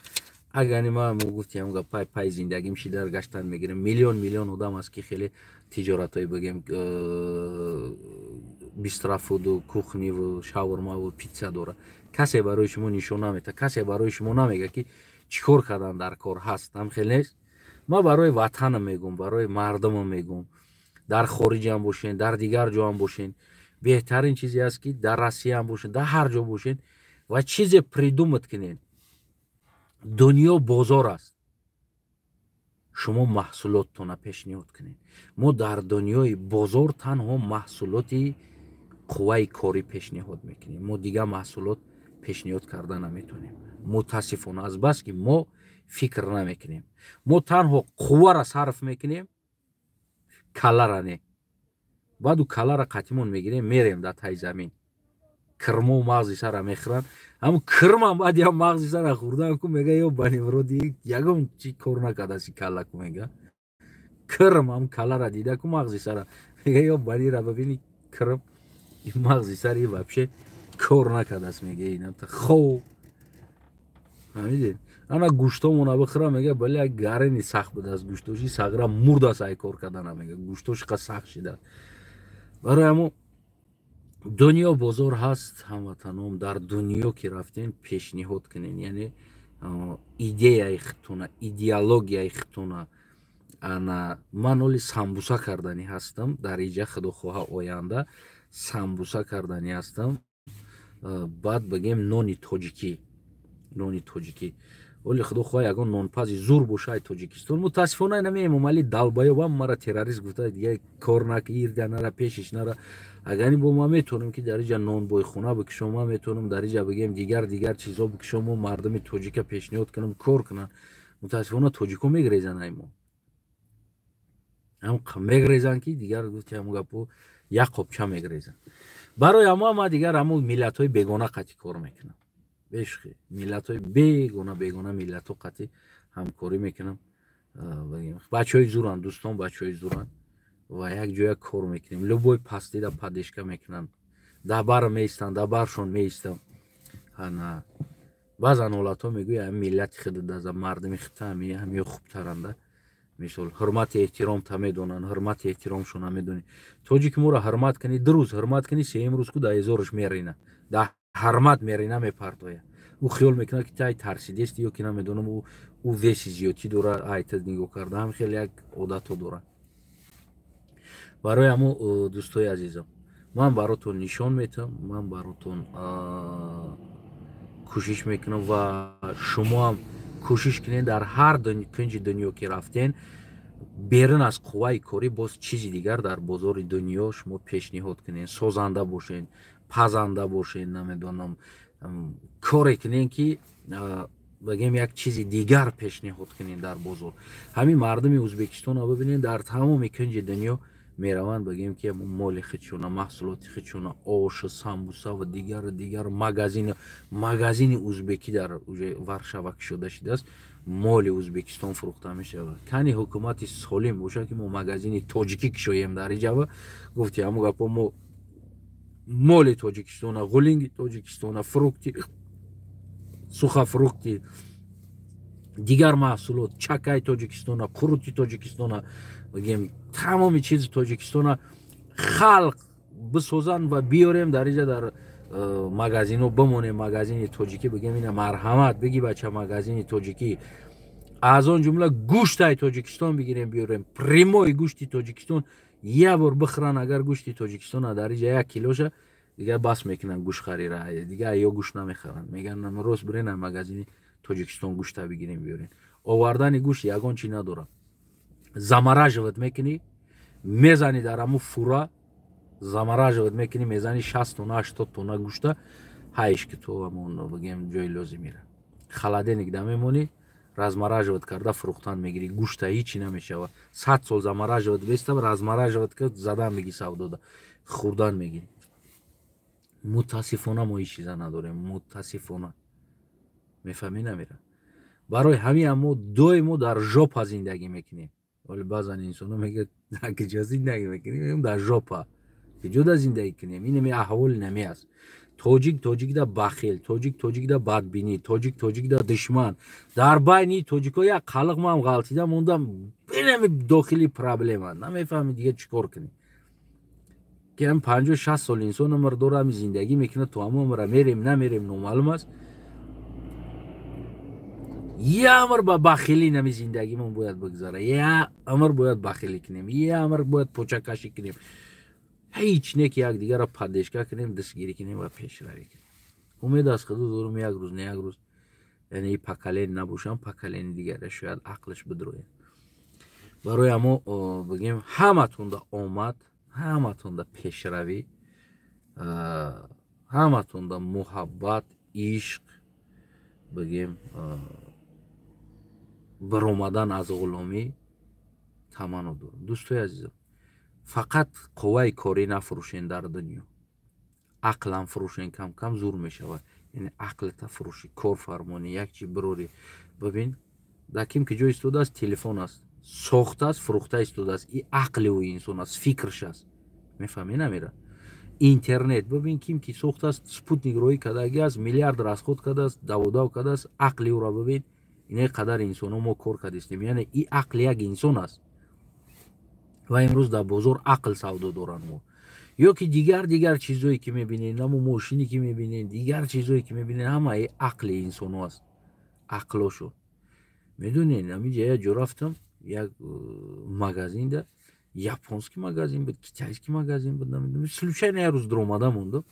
A: Агани ма гуфтем, пай пай зиндагим шидар гаштан мегирем. Миллион миллион одам аст, ки хеле тиҷоратҳои, бигем, бистрофуду, кухниву, шаурмаву, питса дорад. Касе барои шумо нишон намета, касе барои шумо намега, ки чӣ кор кардан дар кор ҳаст. Ҳам хеле нест. Ман барои ватанам мегӯм, барои мардумам мегӯм. Дар хориҷам бошен, дар дигар ҷоам бошен, беҳтарин чизе аст, ки дар Россияам бошен, дар ҳар ҷо бошен ва чизе придумать кунед. Дунё бозор аст, шумо маҳсулоттона пешниҳод кунед. Мо дар дунёи бозор танҳо маҳсулоти қувваи корӣ пешниҳод мекунем, мо дигар маҳсулот пешниҳод карда наметавонем, мутаассифона, азбаски мо фикр намекунем. Мо танҳо қуввара сарф мекунем, каллара не. Баъду каллара қатимон мегирем, мерем дар таи замин, кирму мағзи сара мехӯранд. Ҳамн кирмам баъд ям мағзи сара хӯрдан ку мега: «Ё баневроди, ягон чи кор накардаси калла ку», мега. Кирм ам калара дида ку, мағзи сара мега, ё банира бибини, кирм, ин мағзи сари вообще кор накардааст, мега, инамта хов, фаҳмидед? Ана гӯштомона бихӯра, мега, бале, як гарени сахт будааст гӯштоши, сағира мурдааст, ай кор кардана, мега, гӯштош қа сахт шидааст. Барои ҳамо дунё бозор ҳаст, ҳамватаном. Дар дунё ки рафтен, пешниҳод кунен, яъне идеяи худтона, идеологияи худтона. Ана ман оли самбуса карданӣ ҳастам дар иҷа, худо хоҳа, оянда самбуса карданӣ ҳастам. Баъд бигем, нони тоҷикӣ, нони тоҷикӣ. Оли, худо хоҳа, ягон нонпази зур боша ай Тоҷикистон. Мутаассифона, инами Эмомалӣ долбоёбам мара террорист гуфта, дига кор нак, ирда нара, пешиш нара. Агар бо ман метавонем, ки дар иҷа нонбойхона бикушом, ман метавонам дар иҷа, бигем, дигар дигар чизҳо бикушом, мардуми тоҷика пешниҳод кунам, кор кунанд. Мутаассифона, тоҷико мегрезанд ай мо, мегрезанд, ки дигар гуфти ҳамн гапо, як қопча мегрезанд. Барои ҳамо ма дигар ҳамун миллатҳои бегона қатӣ кор мекунам, бешухӣ, миллатҳои бегона, бегона миллатҳо қатӣ ҳамкорӣ мекунам. Бачаҳои зуранд, дӯстон, бачаҳои зуранд ва як ҷоя кор мекунем. Любой пастида поддержка мекунанд, дар меистанд, дар баршон меистам. Ана баъзан ҳолатҳо мегӯя, миллати худ, мардуми хита ҳамиё хубтаранда. Мисол, ҳурмати эҳтиром та медонанд, ҳурмати эҳтиромшона медонӣ. Тоҷики моро ҳурмат кунӣ, 2 рӯз ҳурмат кунӣ, сеюм рӯз ку да эзораш мерина, да ҳурмат мерина, мепартоя. Ӯ хиёл мекунад, ки тай тарсидести ё ки намедонам, ӯ веси зиёдтӣ дора, айта нигоҳ карда, ҳам хеле як одатҳо дорад. Барои ҳамо, дӯстои азизам, ман баротон нишон метавам, ман баротон кӯшиш мекунам ва шумо ҳам кӯшиш кунед, дар ҳар кунҷи дунё ки рафтен, берун аз қувваи корӣ боз чизи дигар дар бозори дунё шумо пешниҳод кунед. Созанда бошед, пазанда бошед, намедонам, коре кунед, ки, бигем, як чизи дигар пешниҳод кунед дар бозор. Ҳамин мардуми Ӯзбекистонро бибинед, дар тамоми кунҷи дунё мераванд, бигем, ки моли худшона, маҳсулоти худшона, ошу, самбуса ва дигару дигар. Магазин, магазини узбекӣ дар уже Варшава кушода шудааст, моли Ӯзбекистон фурӯхта мешавад. Кани ҳукумати солим бошад, ки мо магазини тоҷикӣ кушоем дар иҷава. Гуфти ҳамун гапо, мо моли Тоҷикистона, ғулинги Тоҷикистона, фрукти, сухофрукти, дигар маҳсулот, чакаи Тоҷикистона, қурути Тоҷикистона, бигем, тамоми чизи Тоҷикистона халқ бисозанд ва биёрем дар иҷа, дар магазино бимонем, магазини тоҷикӣ, бигем, ина марҳамат, биги, бача, магазини тоҷикӣ. Аз он ҷумла гӯштаи Тоҷикистон бигирем, биёрем, прямой гӯшти Тоҷикистон як бор бихӯранд. Агар гӯшти Тоҷикистона дар иҷа 1 килоша, дигар бас мекунанд гӯшт харира, дигар ё гӯшт намехаранд, мегӯянд, рост, бирен магазини Тоҷикистон, гӯшта бигирем, биёрем. Овардани гӯшт ягон чи надорад. Замораживать мекунӣ, мезанӣ дар ҳамун фура, замораживать мекунӣ, мезанӣ 60 тонна, 80 тонна гӯшта, ҳайш ки то ҳамон, бигем, ҷои лозимира холодильник да мемонӣ, размораживать карда фурӯхтан мегирӣ гӯшта. Ҳичи намешавад. 100 сол замораживать беста, размораживать кард, задан меги, савдода хӯрдан мегирӣ. Мутаассифона, мо ҳеҷ чиза надорем, мутаассифона. Мефаҳмӣ, намера? Барои ҳамин мо доимо дар жопа зиндагӣ мекунем. Вале баъзан инсонҳо мегӯяд, киҷо зиндагӣ мекунем? Дар жопа. Киҷода зиндагӣ кунем? Инами аҳволи нами аст. Тоҷик тоҷикда бахил, тоҷик тоҷикда бадбинӣ, тоҷик тоҷикда душман. Дар байни тоҷикҳо як қалиқ ман ғалтида мондам. Инами дохили проблема, намефаҳми дига чӣ кор кунем, ки ҳам 50-60 сол инсон умр дора, ҳами зиндагӣ мекунад. То ҳамон умра мерем, намерем, номаълум аст. Я умр ба бахилӣ нами зиндагимон бояд бигзара, я умр бояд бахилӣ кунем, я умр бояд почакашӣ кунем. Ҳеҷ не, ки якдигарро поддержка кунем, дастгирӣ кунем ва пешравӣ кунем. Умед аз худо дорум, як рӯз, не як рӯз, яъне и поколение набошам, поколение дигара шояд ақлаш бидрояд. Барои ҳамо, бигем, ҳаматонда омад, ҳаматонда пешравӣ, ҳаматонда муҳаббат, ишқ, бигем, баромадан аз ғуломӣ таманно дорам. Дӯстои азизам, фақат қувваи корӣ нафурӯшен дар дунё, ақлам фурӯшен. Кам кам зур мешавад, яъне ақлта фурӯшӣ, кор фармонӣ, як чи бирорӣ. Бибин, дар ким ки ҷо истодааст, телефон аст. Сохтааст, фурӯхта истодааст. И ақли ӯ инсон аст, фикрш аст. Мефаҳмӣ намера? Интернет бибин, ким ки сохтааст, спутник роҳӣ кардаги аст, миллиард расход кардааст, даводав кардааст. Ақли ӯро бибин. Ине қадар инсонҳо мо кор кардистем, яъне и ақли як инсон аст. Ва имрӯз дар бозор ақл савдо доранд. Мо ё ки дигар чизое ки мебинед, намо мошине ки мебинед, дигар чизое ки мебинед, ҳамаи ақли инсонҳо аст, ақлошо. Медонед, ҳамиҷа як ҷо рафтам, як магазинда, японский магазин буд, китайский магазин буд, намедонам, случайно як рӯз дуромада мондам.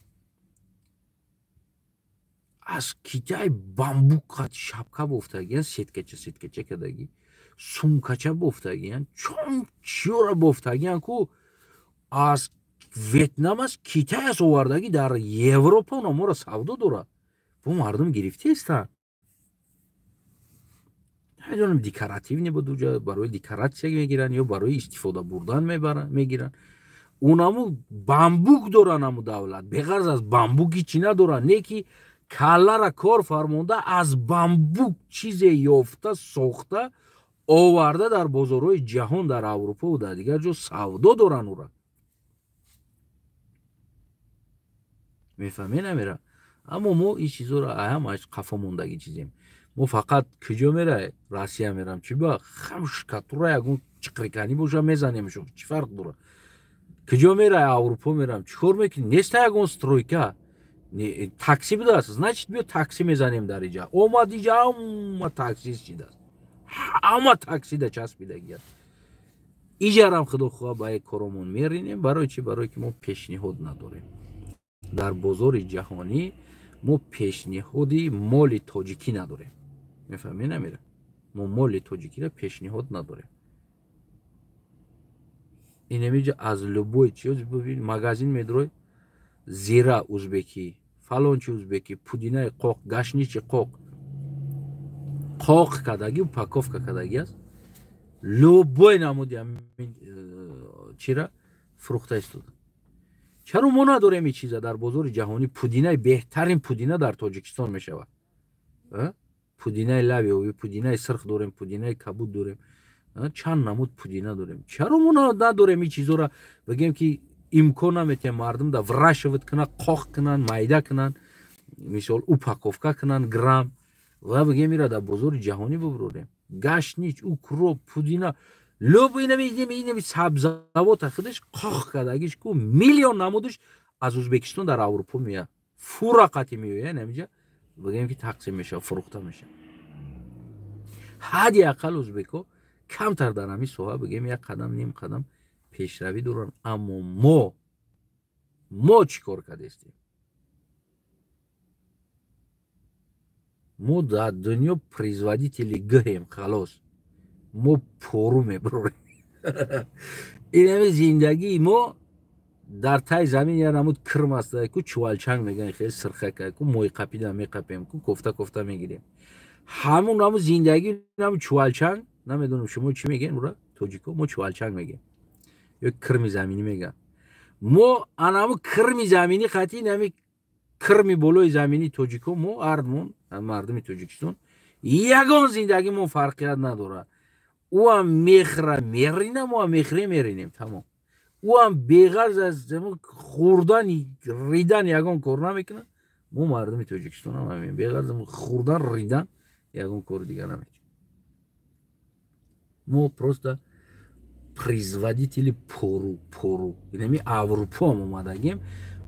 A: Аз Китай бамбук қад шапка бофтагиян, сеткача сеткача кардагӣ, сумкача бофтагиян, чон чиёра бофтагиян ку аз Ветнам аст, Китай аст, овардагӣ, дар Европа онаморо савдо дорад. Бо мардум гирифтеестанд. Намедонам, декоративный буд, уҷа барои декоратсия мегиранд ё барои истифода бурдан мегиранд. Унаму бамбук доранд, аму давлат беғарз аз бамбуки чӣ надоранд, не ки каллара кор фармонда, аз бамбук чизе ёфта, сохта, оварда, дар бозорҳои ҷаҳон, дар Аврупо дар дигар ҷо савдо доранд ура. Мефаҳмӣ намера? Аммо мо ин чизоро ҳамаш қафо мондагӣ чизем. Мо фақат куҷо мерай? Россия мерам. Чӣ ба хам шкатура ягон чиқриканӣ боша, мезанемшо, чӣ фарқ дорад? Куҷо мерай? Аврупо мерам. Чӣ кор мекунӣ? Неста ягон стройка, такси будааст, значит, биё такси мезанем. Дар иҷа омад, иҷа ҳама таксист чидааст, ҳама таксида часпидагӣ аст. Иҷарам худо хоҳа ба як коромон меринем. Барои чӣ? Барое ки мо пешниҳод надорем дар бозори ҷаҳонӣ. Мо пешниҳоди моли тоҷикӣ надорем. Мефаҳмӣ намера? Мо моли тоҷикиро пешниҳод надорем. Инамиҷа аз любой чиз бибин, магазин медрой, зира узбекӣ, фалончи узбекӣ, пудинаи қоқ, гашничи қоқ қоқ кардагӣ, упаковка кардагӣ аст. Любой намуди ҳамин чира фурӯхта истода. Чаро мо надорем ин чиза дар бозори ҷаҳонӣ? Пудинаи, беҳтарин пудина дар Тоҷикистон мешавад, пудинаи лави оби, пудинаи сирх дорем, пудинаи кабуд дорем, чанд намуд пудина дорем. Чаро мо надорем ин чизоро? Бигем ки имкон наметиҳем мардум да выращивать кунанд, қоқ кунанд, майда кунанд, мисол, упаковка кунанд грамм ва бигем ира дар бозори ҷаҳонӣ бубурорем. Гашнич, укроп, пудина, лоб, инами сабзавота худаш қоқ кардагиш ку миллион намудаш аз Ӯзбекистон дар Аврупо меяд, фура қати меояд, намиҷа бигем ки тақсим мешавад, фурӯхта мешавад. Ҳадди ақал ӯзбекҳо камтар дар ҳамин соҳа, бигем, як қадам, ним қадам пешравӣ доранд. Аммо мо чӣ кор кардестем? Мо дар дунё производители гӯҳем, халос. Мо пору мебурорем. Инами зиндагии мо дар таи замин я намуд кирм аст ку, чувалчанг мегӯянд, хеле сирхака ку, мои қапида меқапем ку, кофта кофта мегирем. Ҳамун намуд зиндагӣ, намуд чувалчанг. Намедонам, шумо чӣ мегӯед ура, тоҷико? Мо чувалчанг мегӯем ё кирми заминӣ мегӯям. Мо анаму кирми заминӣ қатъи нами кирми болои заминӣ тоҷико, мо ардмон, мардуми Тоҷикистон, ягон зиндагимон фарқият надорад. Ӯам мехра мерина, моам мехре меринем, тамом. Ӯам беғарз аз хӯрдан, ридан ягон кор намекунад. Мо мардуми Тоҷикистон ҳам ҳамин, беғарз хӯрдан, ридан ягон кори дигар намекунем. Мо просто производители пору. Пору инами Аврупоам омадагем,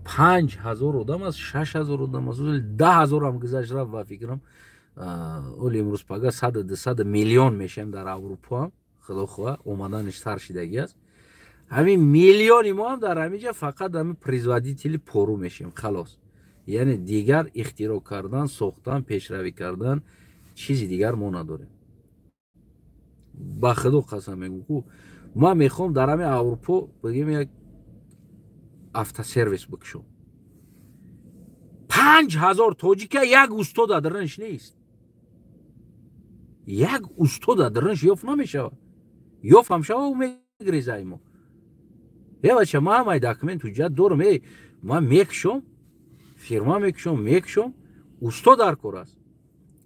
A: 5000 одам аст, 6000 одам аст, 10 000ам гузашт, рафт. Ба фикрам, оли имрӯз пага 100, 200 миллион мешавем дар Аврупоам. Худо хоҳа, омаданаш сар шидагӣ аст. Ҳамин миллиони мо ҳам дар ҳамин ҷа фақат ҳамин производители пору мешем, халос. Яъне дигар ихтироъ кардан, сохтан, пешравӣ кардан, чизи дигар мо надорем. Ба худо қасам мегӯм ку, ман мехоҳам дар ҳамин Аврупо, бигем, як автосервис бикушом. 5000 тоҷика, як устод адрнаш нест, як устод адрнаш ёфт намешавад. Ёфт ҳам шава, ӯ мегреза мо. Е бача, ман ҳамаи документ, ҳуҷҷат дорам, э ман мекушом, фирма мекушом, мекушом. Усто дар кор аст,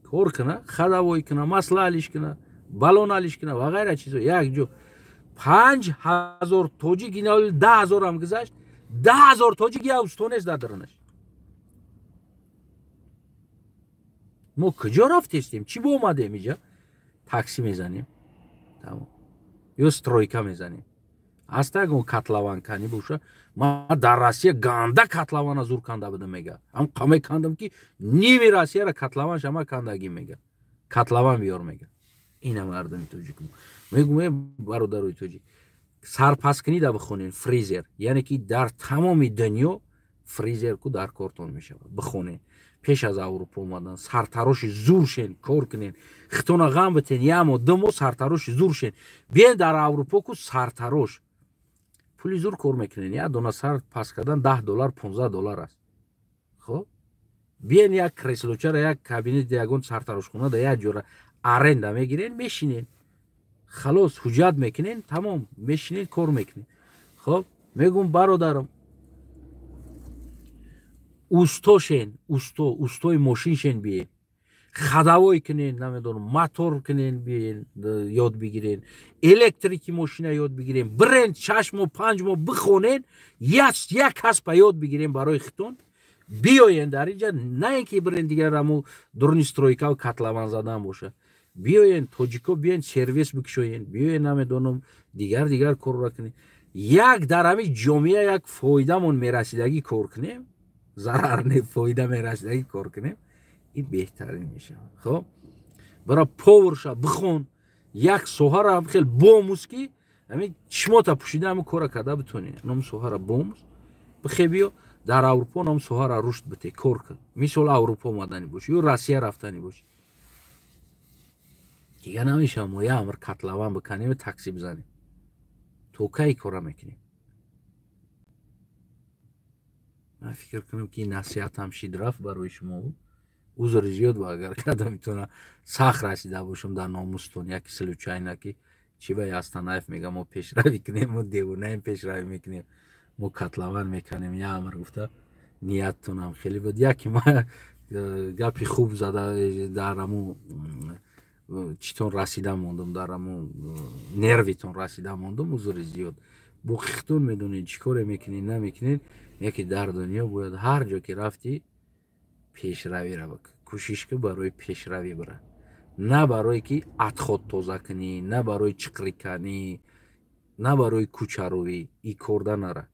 A: кор куна, ходовой куна, маслалиш куна, Балон алиш кунад ва ғайра чизо. Як ҷо 5000 тоҷик, ина 10 000 ҳам гузашт, 10 000 тоҷик як усто нест дар дарунаш. Мо куҷо рафтестем? Чӣ бо омадем иҷа? Такси мезанем, тамом, ё стройка мезанем. Аста ягон котлован кани боша. Ма дар Россия ганда котлована зур канда будам, мега. Ам қаме кандам, ки ними Россияра котлован шама кандагӣ, мега. Котлован биёр, мега. Ина мардуми тоҷик. Мегӯм, бародарои тоҷик, сарпаскунӣ да бихонен, фрезер, яъне ки дар тамоми дунё фрезер ку дар кортон мешавад. Бихонен пеш аз Аврупо омадан, сартароши зур шен, кор кунен, хитона ғам битен, як моҳ, 2 моҳ сартароши зур шен. Биен дар Аврупо ку сартарош пули зур кор мекунен. Як дона сар пас кардан 10 доллар, 15 доллар аст. Хоб, биен як креслочара, як кабинет, ягон сартарошхона да як ҷора аренда мегирен, мешинен, халос, ҳуҷҷат мекунен, тамом, мешинен, кор мекунен. Хоб, мегӯм, бародарам, усто шен, усто, устои мошин шен, биен ходовой кунен, намедонам, мотор кунен, биен ёд бигирен, электрики мошина ёд бигирен, бирен 6 моҳ, 5 моҳ бихонен, як касба ёд бигирен барои хитон, биёен дар инҷа. На ин ки бирен дигар аму дуруни стройкаву котлован задан боша. Биёен, тоҷико, биёен сервис бикушоен, биёен, намедонам, дигар дигар корро кунем. Як дар ҳамин ҷомеа як фоидамон мерасидагӣ кор кунем, зарар не, фоида мерасидагӣ кор кунем, ин беҳтарин мешавад. Хоб, бара поварша бихон, як соҳара хел бомӯз, ки ҳамин чишмота пӯшида ҳамин кора карда битонӣ. Ном соҳара бомӯз, бихе, биё дар Аврупо, ном соҳара рушд бите, кор кун. Мисол, Аврупо омаданӣ бошӣ ё Россия рафтанӣ бошӣ, дигар намешавад мо як амр котлован биканем, такси бизанем. То кай кора мекунем? Ман фикр кунам, ки насиҳатам шид, рафт барои шумо. Узри зиёд ва агар кадомитона сахт расида бошам дар номустон, яки случайно, ки чӣ вай Астанаев мега, мо пешравӣ кунем, мо девонаем, пешравӣ мекунем, мо котлован мекунем, я амр гуфта ниятунам хеле буд. Яки ма гапи хуб зада, дар аму читон расида мондум, дар аму нервитон расида мондум. Узри зиёд. Боқихтон медонед, чӣ коре мекунед, намекунед. Яке дар дунё бояд ҳар ҷо ки рафтӣ, пешравиро кӯшиш ки барои пешравӣ бира, на барое ки отход тоза кунӣ, на барои чиқрӣ канӣ, на барои кӯчаровӣ. И корда нара.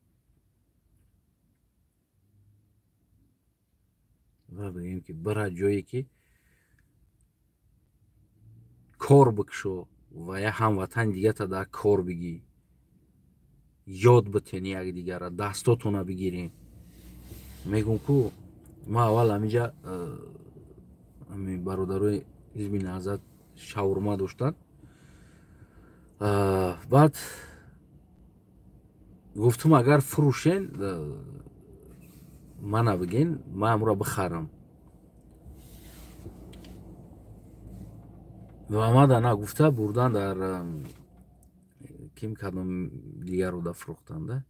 A: Ва бигем, ки бира ҷое ки кор бикушо ва як ҳамватани дигата дар кор бигӣ, ёд битен, якдигара дастотона бигирем. Мегӯм ку, ма аввал ҳаминҷа бародарои ҳизби Наҳзат шаурма доштанд. Баъд гуфтум, агар фурӯшен, мана биген, ман амро бихарам. Ва мада нагуфта бурдан, дар ким кадом дигарро да фурӯхтанда.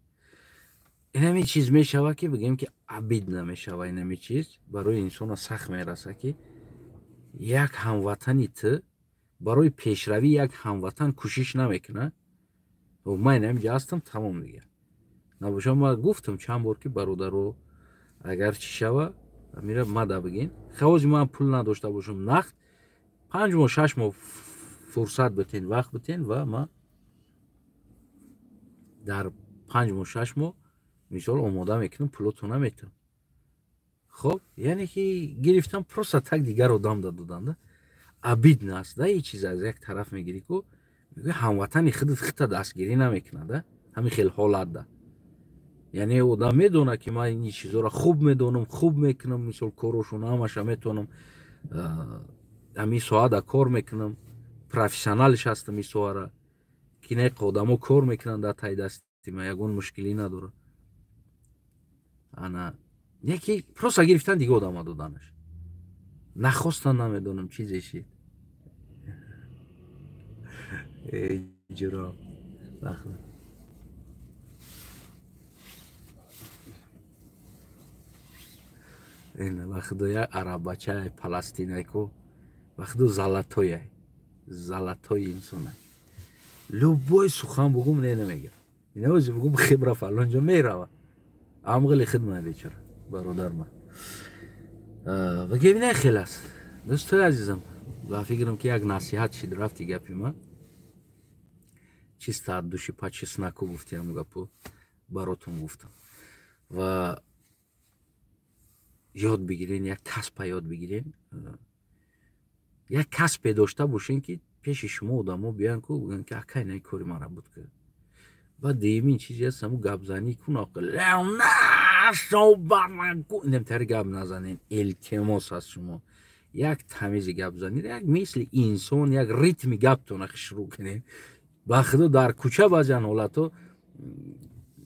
A: Инами чиз мешава, ки бигем, ки обидно мешава. Инами чиз барои инсона сахт мераса, ки як ҳамватани ту барои пешравӣ як ҳамватан кӯшиш намекунад. Ман инамиҷа ҳастам, тамом, дигар набошам. Ма гуфтам чанд бор, ки бародаро, агар чӣ шава, амира мада бигин. Ҳози ман пул надошта бошам нақд, 5 моҳ, 6 моҳ фурсат битен, вақт битен, ва ма дар 5 моҳ, 6 моҳ мисол омода мекунам, пулотона метам. Хоб, яъне ки гирифтам, просто так дигар одам да доданда. Обидно аст да и чиз. Аз як тараф мегирӣ ку, ҳамватани худат хита дастгирӣ намекунад. Ҳамин хел ҳолат да, яъне одам медонад, ки ман ин чизоро хуб медонам, хуб мекунам, мисол, корошон ҳамаша метавонам, ҳамин соата кор мекунам, профессионалиш ҳастам ин соҳара, ки не одамо кор мекунанд дар таи дасти ман, ягон мушкилӣ надорад. Ана яки просто гирифтан, дига одама доданаш нахостан, намедонам чизе шид. Ҷуро ин ба худо як араббачаи паластинайку, ба худо золотояй. Золотой инсона. Любой сухан бугум, не намега. Инавози бугум, хибра фалонҷо мерава. Амғили хидма бечора бародар ман. Ва гебина хел аст. Дӯстои азизам, ба фикрам, ки як насиҳат шид рафти гапи ман. Чисто от души, по чесноку гуфтиам, гапу баротон гуфтам. Ва ёд бигирен, як касба ёд бигирен, як касбе дошта бошен, ки пеши шумо одамо биёян ку гӯянд, ки акай, наи кори мара буд ка. Баъд дуюмин чизе аст, ҳаму гапзанӣ кун, инамтари гап назанен, илтимос аз шумо. Як тамизи гапзанӣ, як мисли инсон, як ритми гаптона шурӯъ кунед. Ба худо, дар кӯча баъзеан ҳолатҳо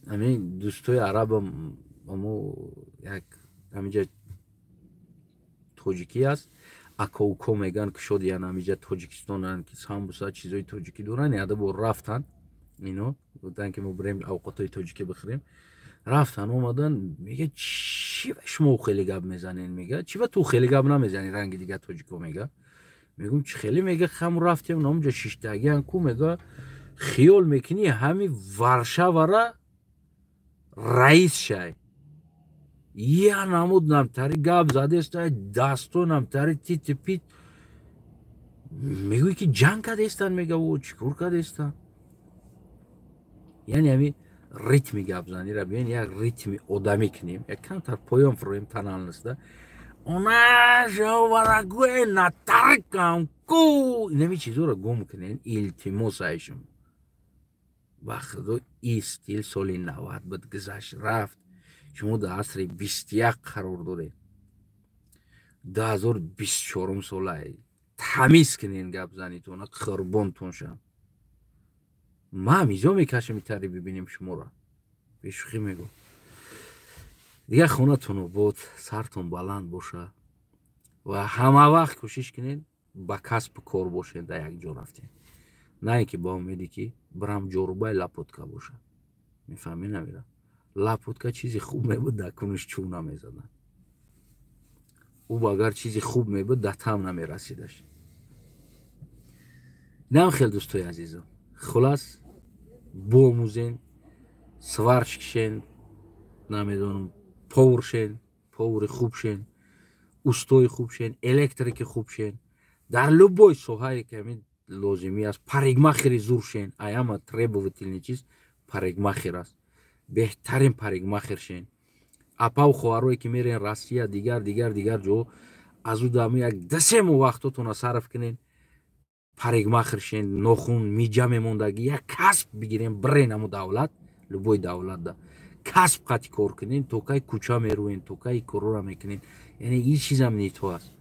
A: ҳамин дӯстои арабам, амо як ҳаминҷа тоҷикӣ аст, акоуко меган, кушодиян ҳамиҷа Тоҷикистонан, ки самбуса, чизои тоҷикӣ доранд. Яда бор рафтан ино, гуфтан, ки мо бирем, авқотҳои тоҷикӣ бихӯрем. Рафтан, омадан, мега: «Чи ба шумо хеле гап мезанен?» Мега: «Чи ба ту хеле гап намезанӣ, ранги дигар тоҷико?» Мега. Мегум: «Чи хеле?» Мега: «Хаму рафтем, намуҷа шиштагиан ку». Мега: «Хиёл мекунӣ, ҳами Варшавара раис шай, я намуд намтари гап задеста, дасто намтари тити пит, мегӯӣ, ки ҷанг кардестан». Мега: «О, чӣ кор кардестан?» Яъне ҳами ритми гапзанира биён, як ритми одамӣ кунем, як камтар поён фуроем тональность да. Онашоварагӯе натаркам ку, инами чизоро гум кунен, илтимос ай шумо. Ба худо, и стил соли 90 буд, гузашт, рафт. Шумо дар асри 21 қарор доред, 2024-ум сола. Тамиз кунен гапзанитона, қурбонтон шам. Ма мизо мекашам, итари бибинем шуморо, бешӯхӣ мегӯ. Дигар хонатон обод, сартон баланд боша ва ҳама вақт кӯшиш кунед, ба касбу кор бошед. Дар як ҷо рафтем, на ин ки ба умеде, ки бирам ҷорубаи лапотка боша. Мефаҳмӣ? Намира лапотка чизи хуб мебуд, дар куниш чӯб намезаданд. Ӯ агар чизи хуб мебуд, дар там намерасидаш. Инам хел, дӯстои азизам. Хулас, боомӯзен, сварщик шен, намедонам, повар шен, повари хуб шен, устои хуб шен, электрики хуб шен, дар любой соҳае ки ҳамин лозимӣ аст, парикмахери зур шен. Аяма требовательный чиз парикмахер аст, беҳтарин парикмахер шен. Апаву хоҳарое ки мерен Россия, дигар, дигар, дигар ҷо, аз ӯ дами як 2-3 моҳ вақтотона сарф кунен, парикмахер шен, нохун миҷа мемондагӣ, як касб бигирен, бирен ҳаму давлат, любой давлатда касб қати кор кунен. То кай кӯча мерӯен, то кай корора мекунен? Яъне ин чизам не то аст.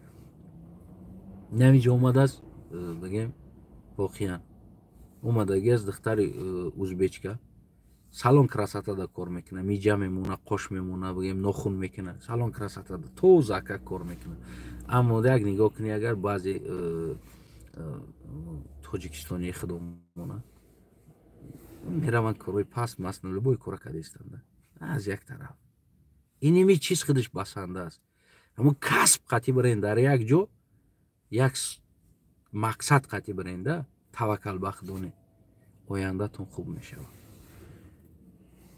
A: Намиҷа омадааст, бигем, воқеан омадагӣ аст духтари узбечка, салон красота да кор мекуна, миҷа мемона, қош мемона, бигем, нохун мекуна, салон красота да тозака кор мекуна. Аммо як нигоҳ кунӣ, агар баъзе тоҷикистонии худомона мераванд, корҳои паст маст, любой кора кардистанда. Аз як тараф иними чиз худаш басанда аст. Ҳамун касб қатӣ бирен, дар як ҷо як мақсад қатӣ биренда, таваккал ба худоне, ояндатон хуб мешавад,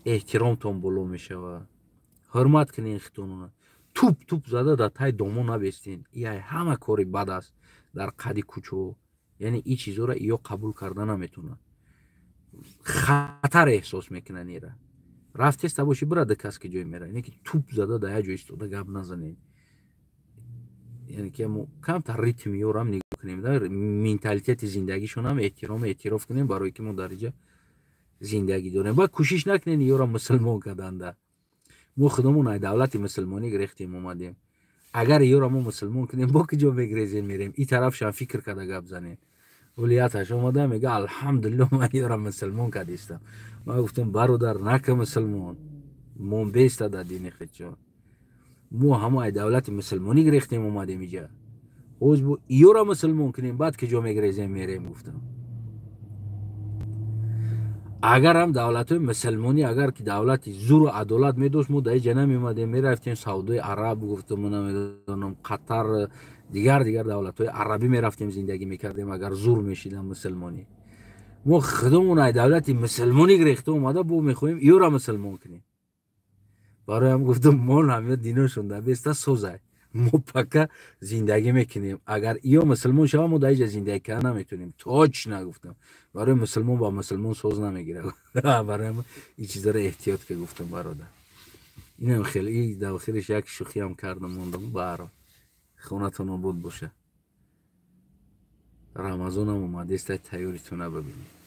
A: эҳтиромтон боло мешавад. Ҳурмат кунен хитонона, туп туп зада дар тай домо набестен. Ия ҳама кори бад аст дар қади кӯчо. Яъне ин чизоро иё қабул карда наметавонад, хатар эҳсос мекунанд. Ира рафтеста боши, бирада кас ки ҷой мера, ине ки туп зада дар як ҷо истода гап назанед. Яъне ки мо камтар ритми ёрам нигоҳ кунем, менталитети зиндагишонам эҳтиром, эътироф кунем, барое ки мо дар иҷа зиндагӣ дорем. Бояд кӯшиш накунем ёро мусулмон карданда. Мо худамон ай давлати мусулмонӣ гирехтем, омадем. Агар ёро мо мусулмон кунем, бо ки ҷо мегрезем, мерем? И тарафшам фикр карда гап занем. Валияташ омада мега: «Алҳамдулилло, ман ёро мусулмон кардистам». Ман гуфтам: «Бародар, нака мусулмон мон, беста дар дини худчон. Мо ҳамо ай давлати мусулмонӣ гирехтем, омадем иҷа. Ҳоз бо ёро мусулмон кунем, баъд ки ҷо мегрезем, мерем?» Гуфтам: «Агарам давлатҳои мусулмонӣ, агар ки давлати зуру адолат медошт, мо дар иҷа намеомадем, мерафтем Саудои Араб». Гуфтам, намедонам, Қатар. Дигар давлатҳои арабӣ мерафтем, зиндагӣ мекардем, агар зур мешидам мусулмонӣ. Мо худомон ай давлати мусулмонӣ гирехта омада, бо мехоҳем иёра мусулмон кунем. Бароям гуфтам, мон ҳамё диношон да беста созай, мо пока зиндагӣ мекунем. Агар иё мусулмон шава, мо дар иҷа зиндагӣ карда наметонем. Точно гуфтам, барои мусулмон ба мусулмон соз намегирад. Бароям ин чизаро эҳтиёт ка, гуфтам, бародар. Инам хеле дар охириш як шӯхиам кардам, мондам. Баҳро хонатон обод боша. Рамазонам омадеста, тайёритона бибинед.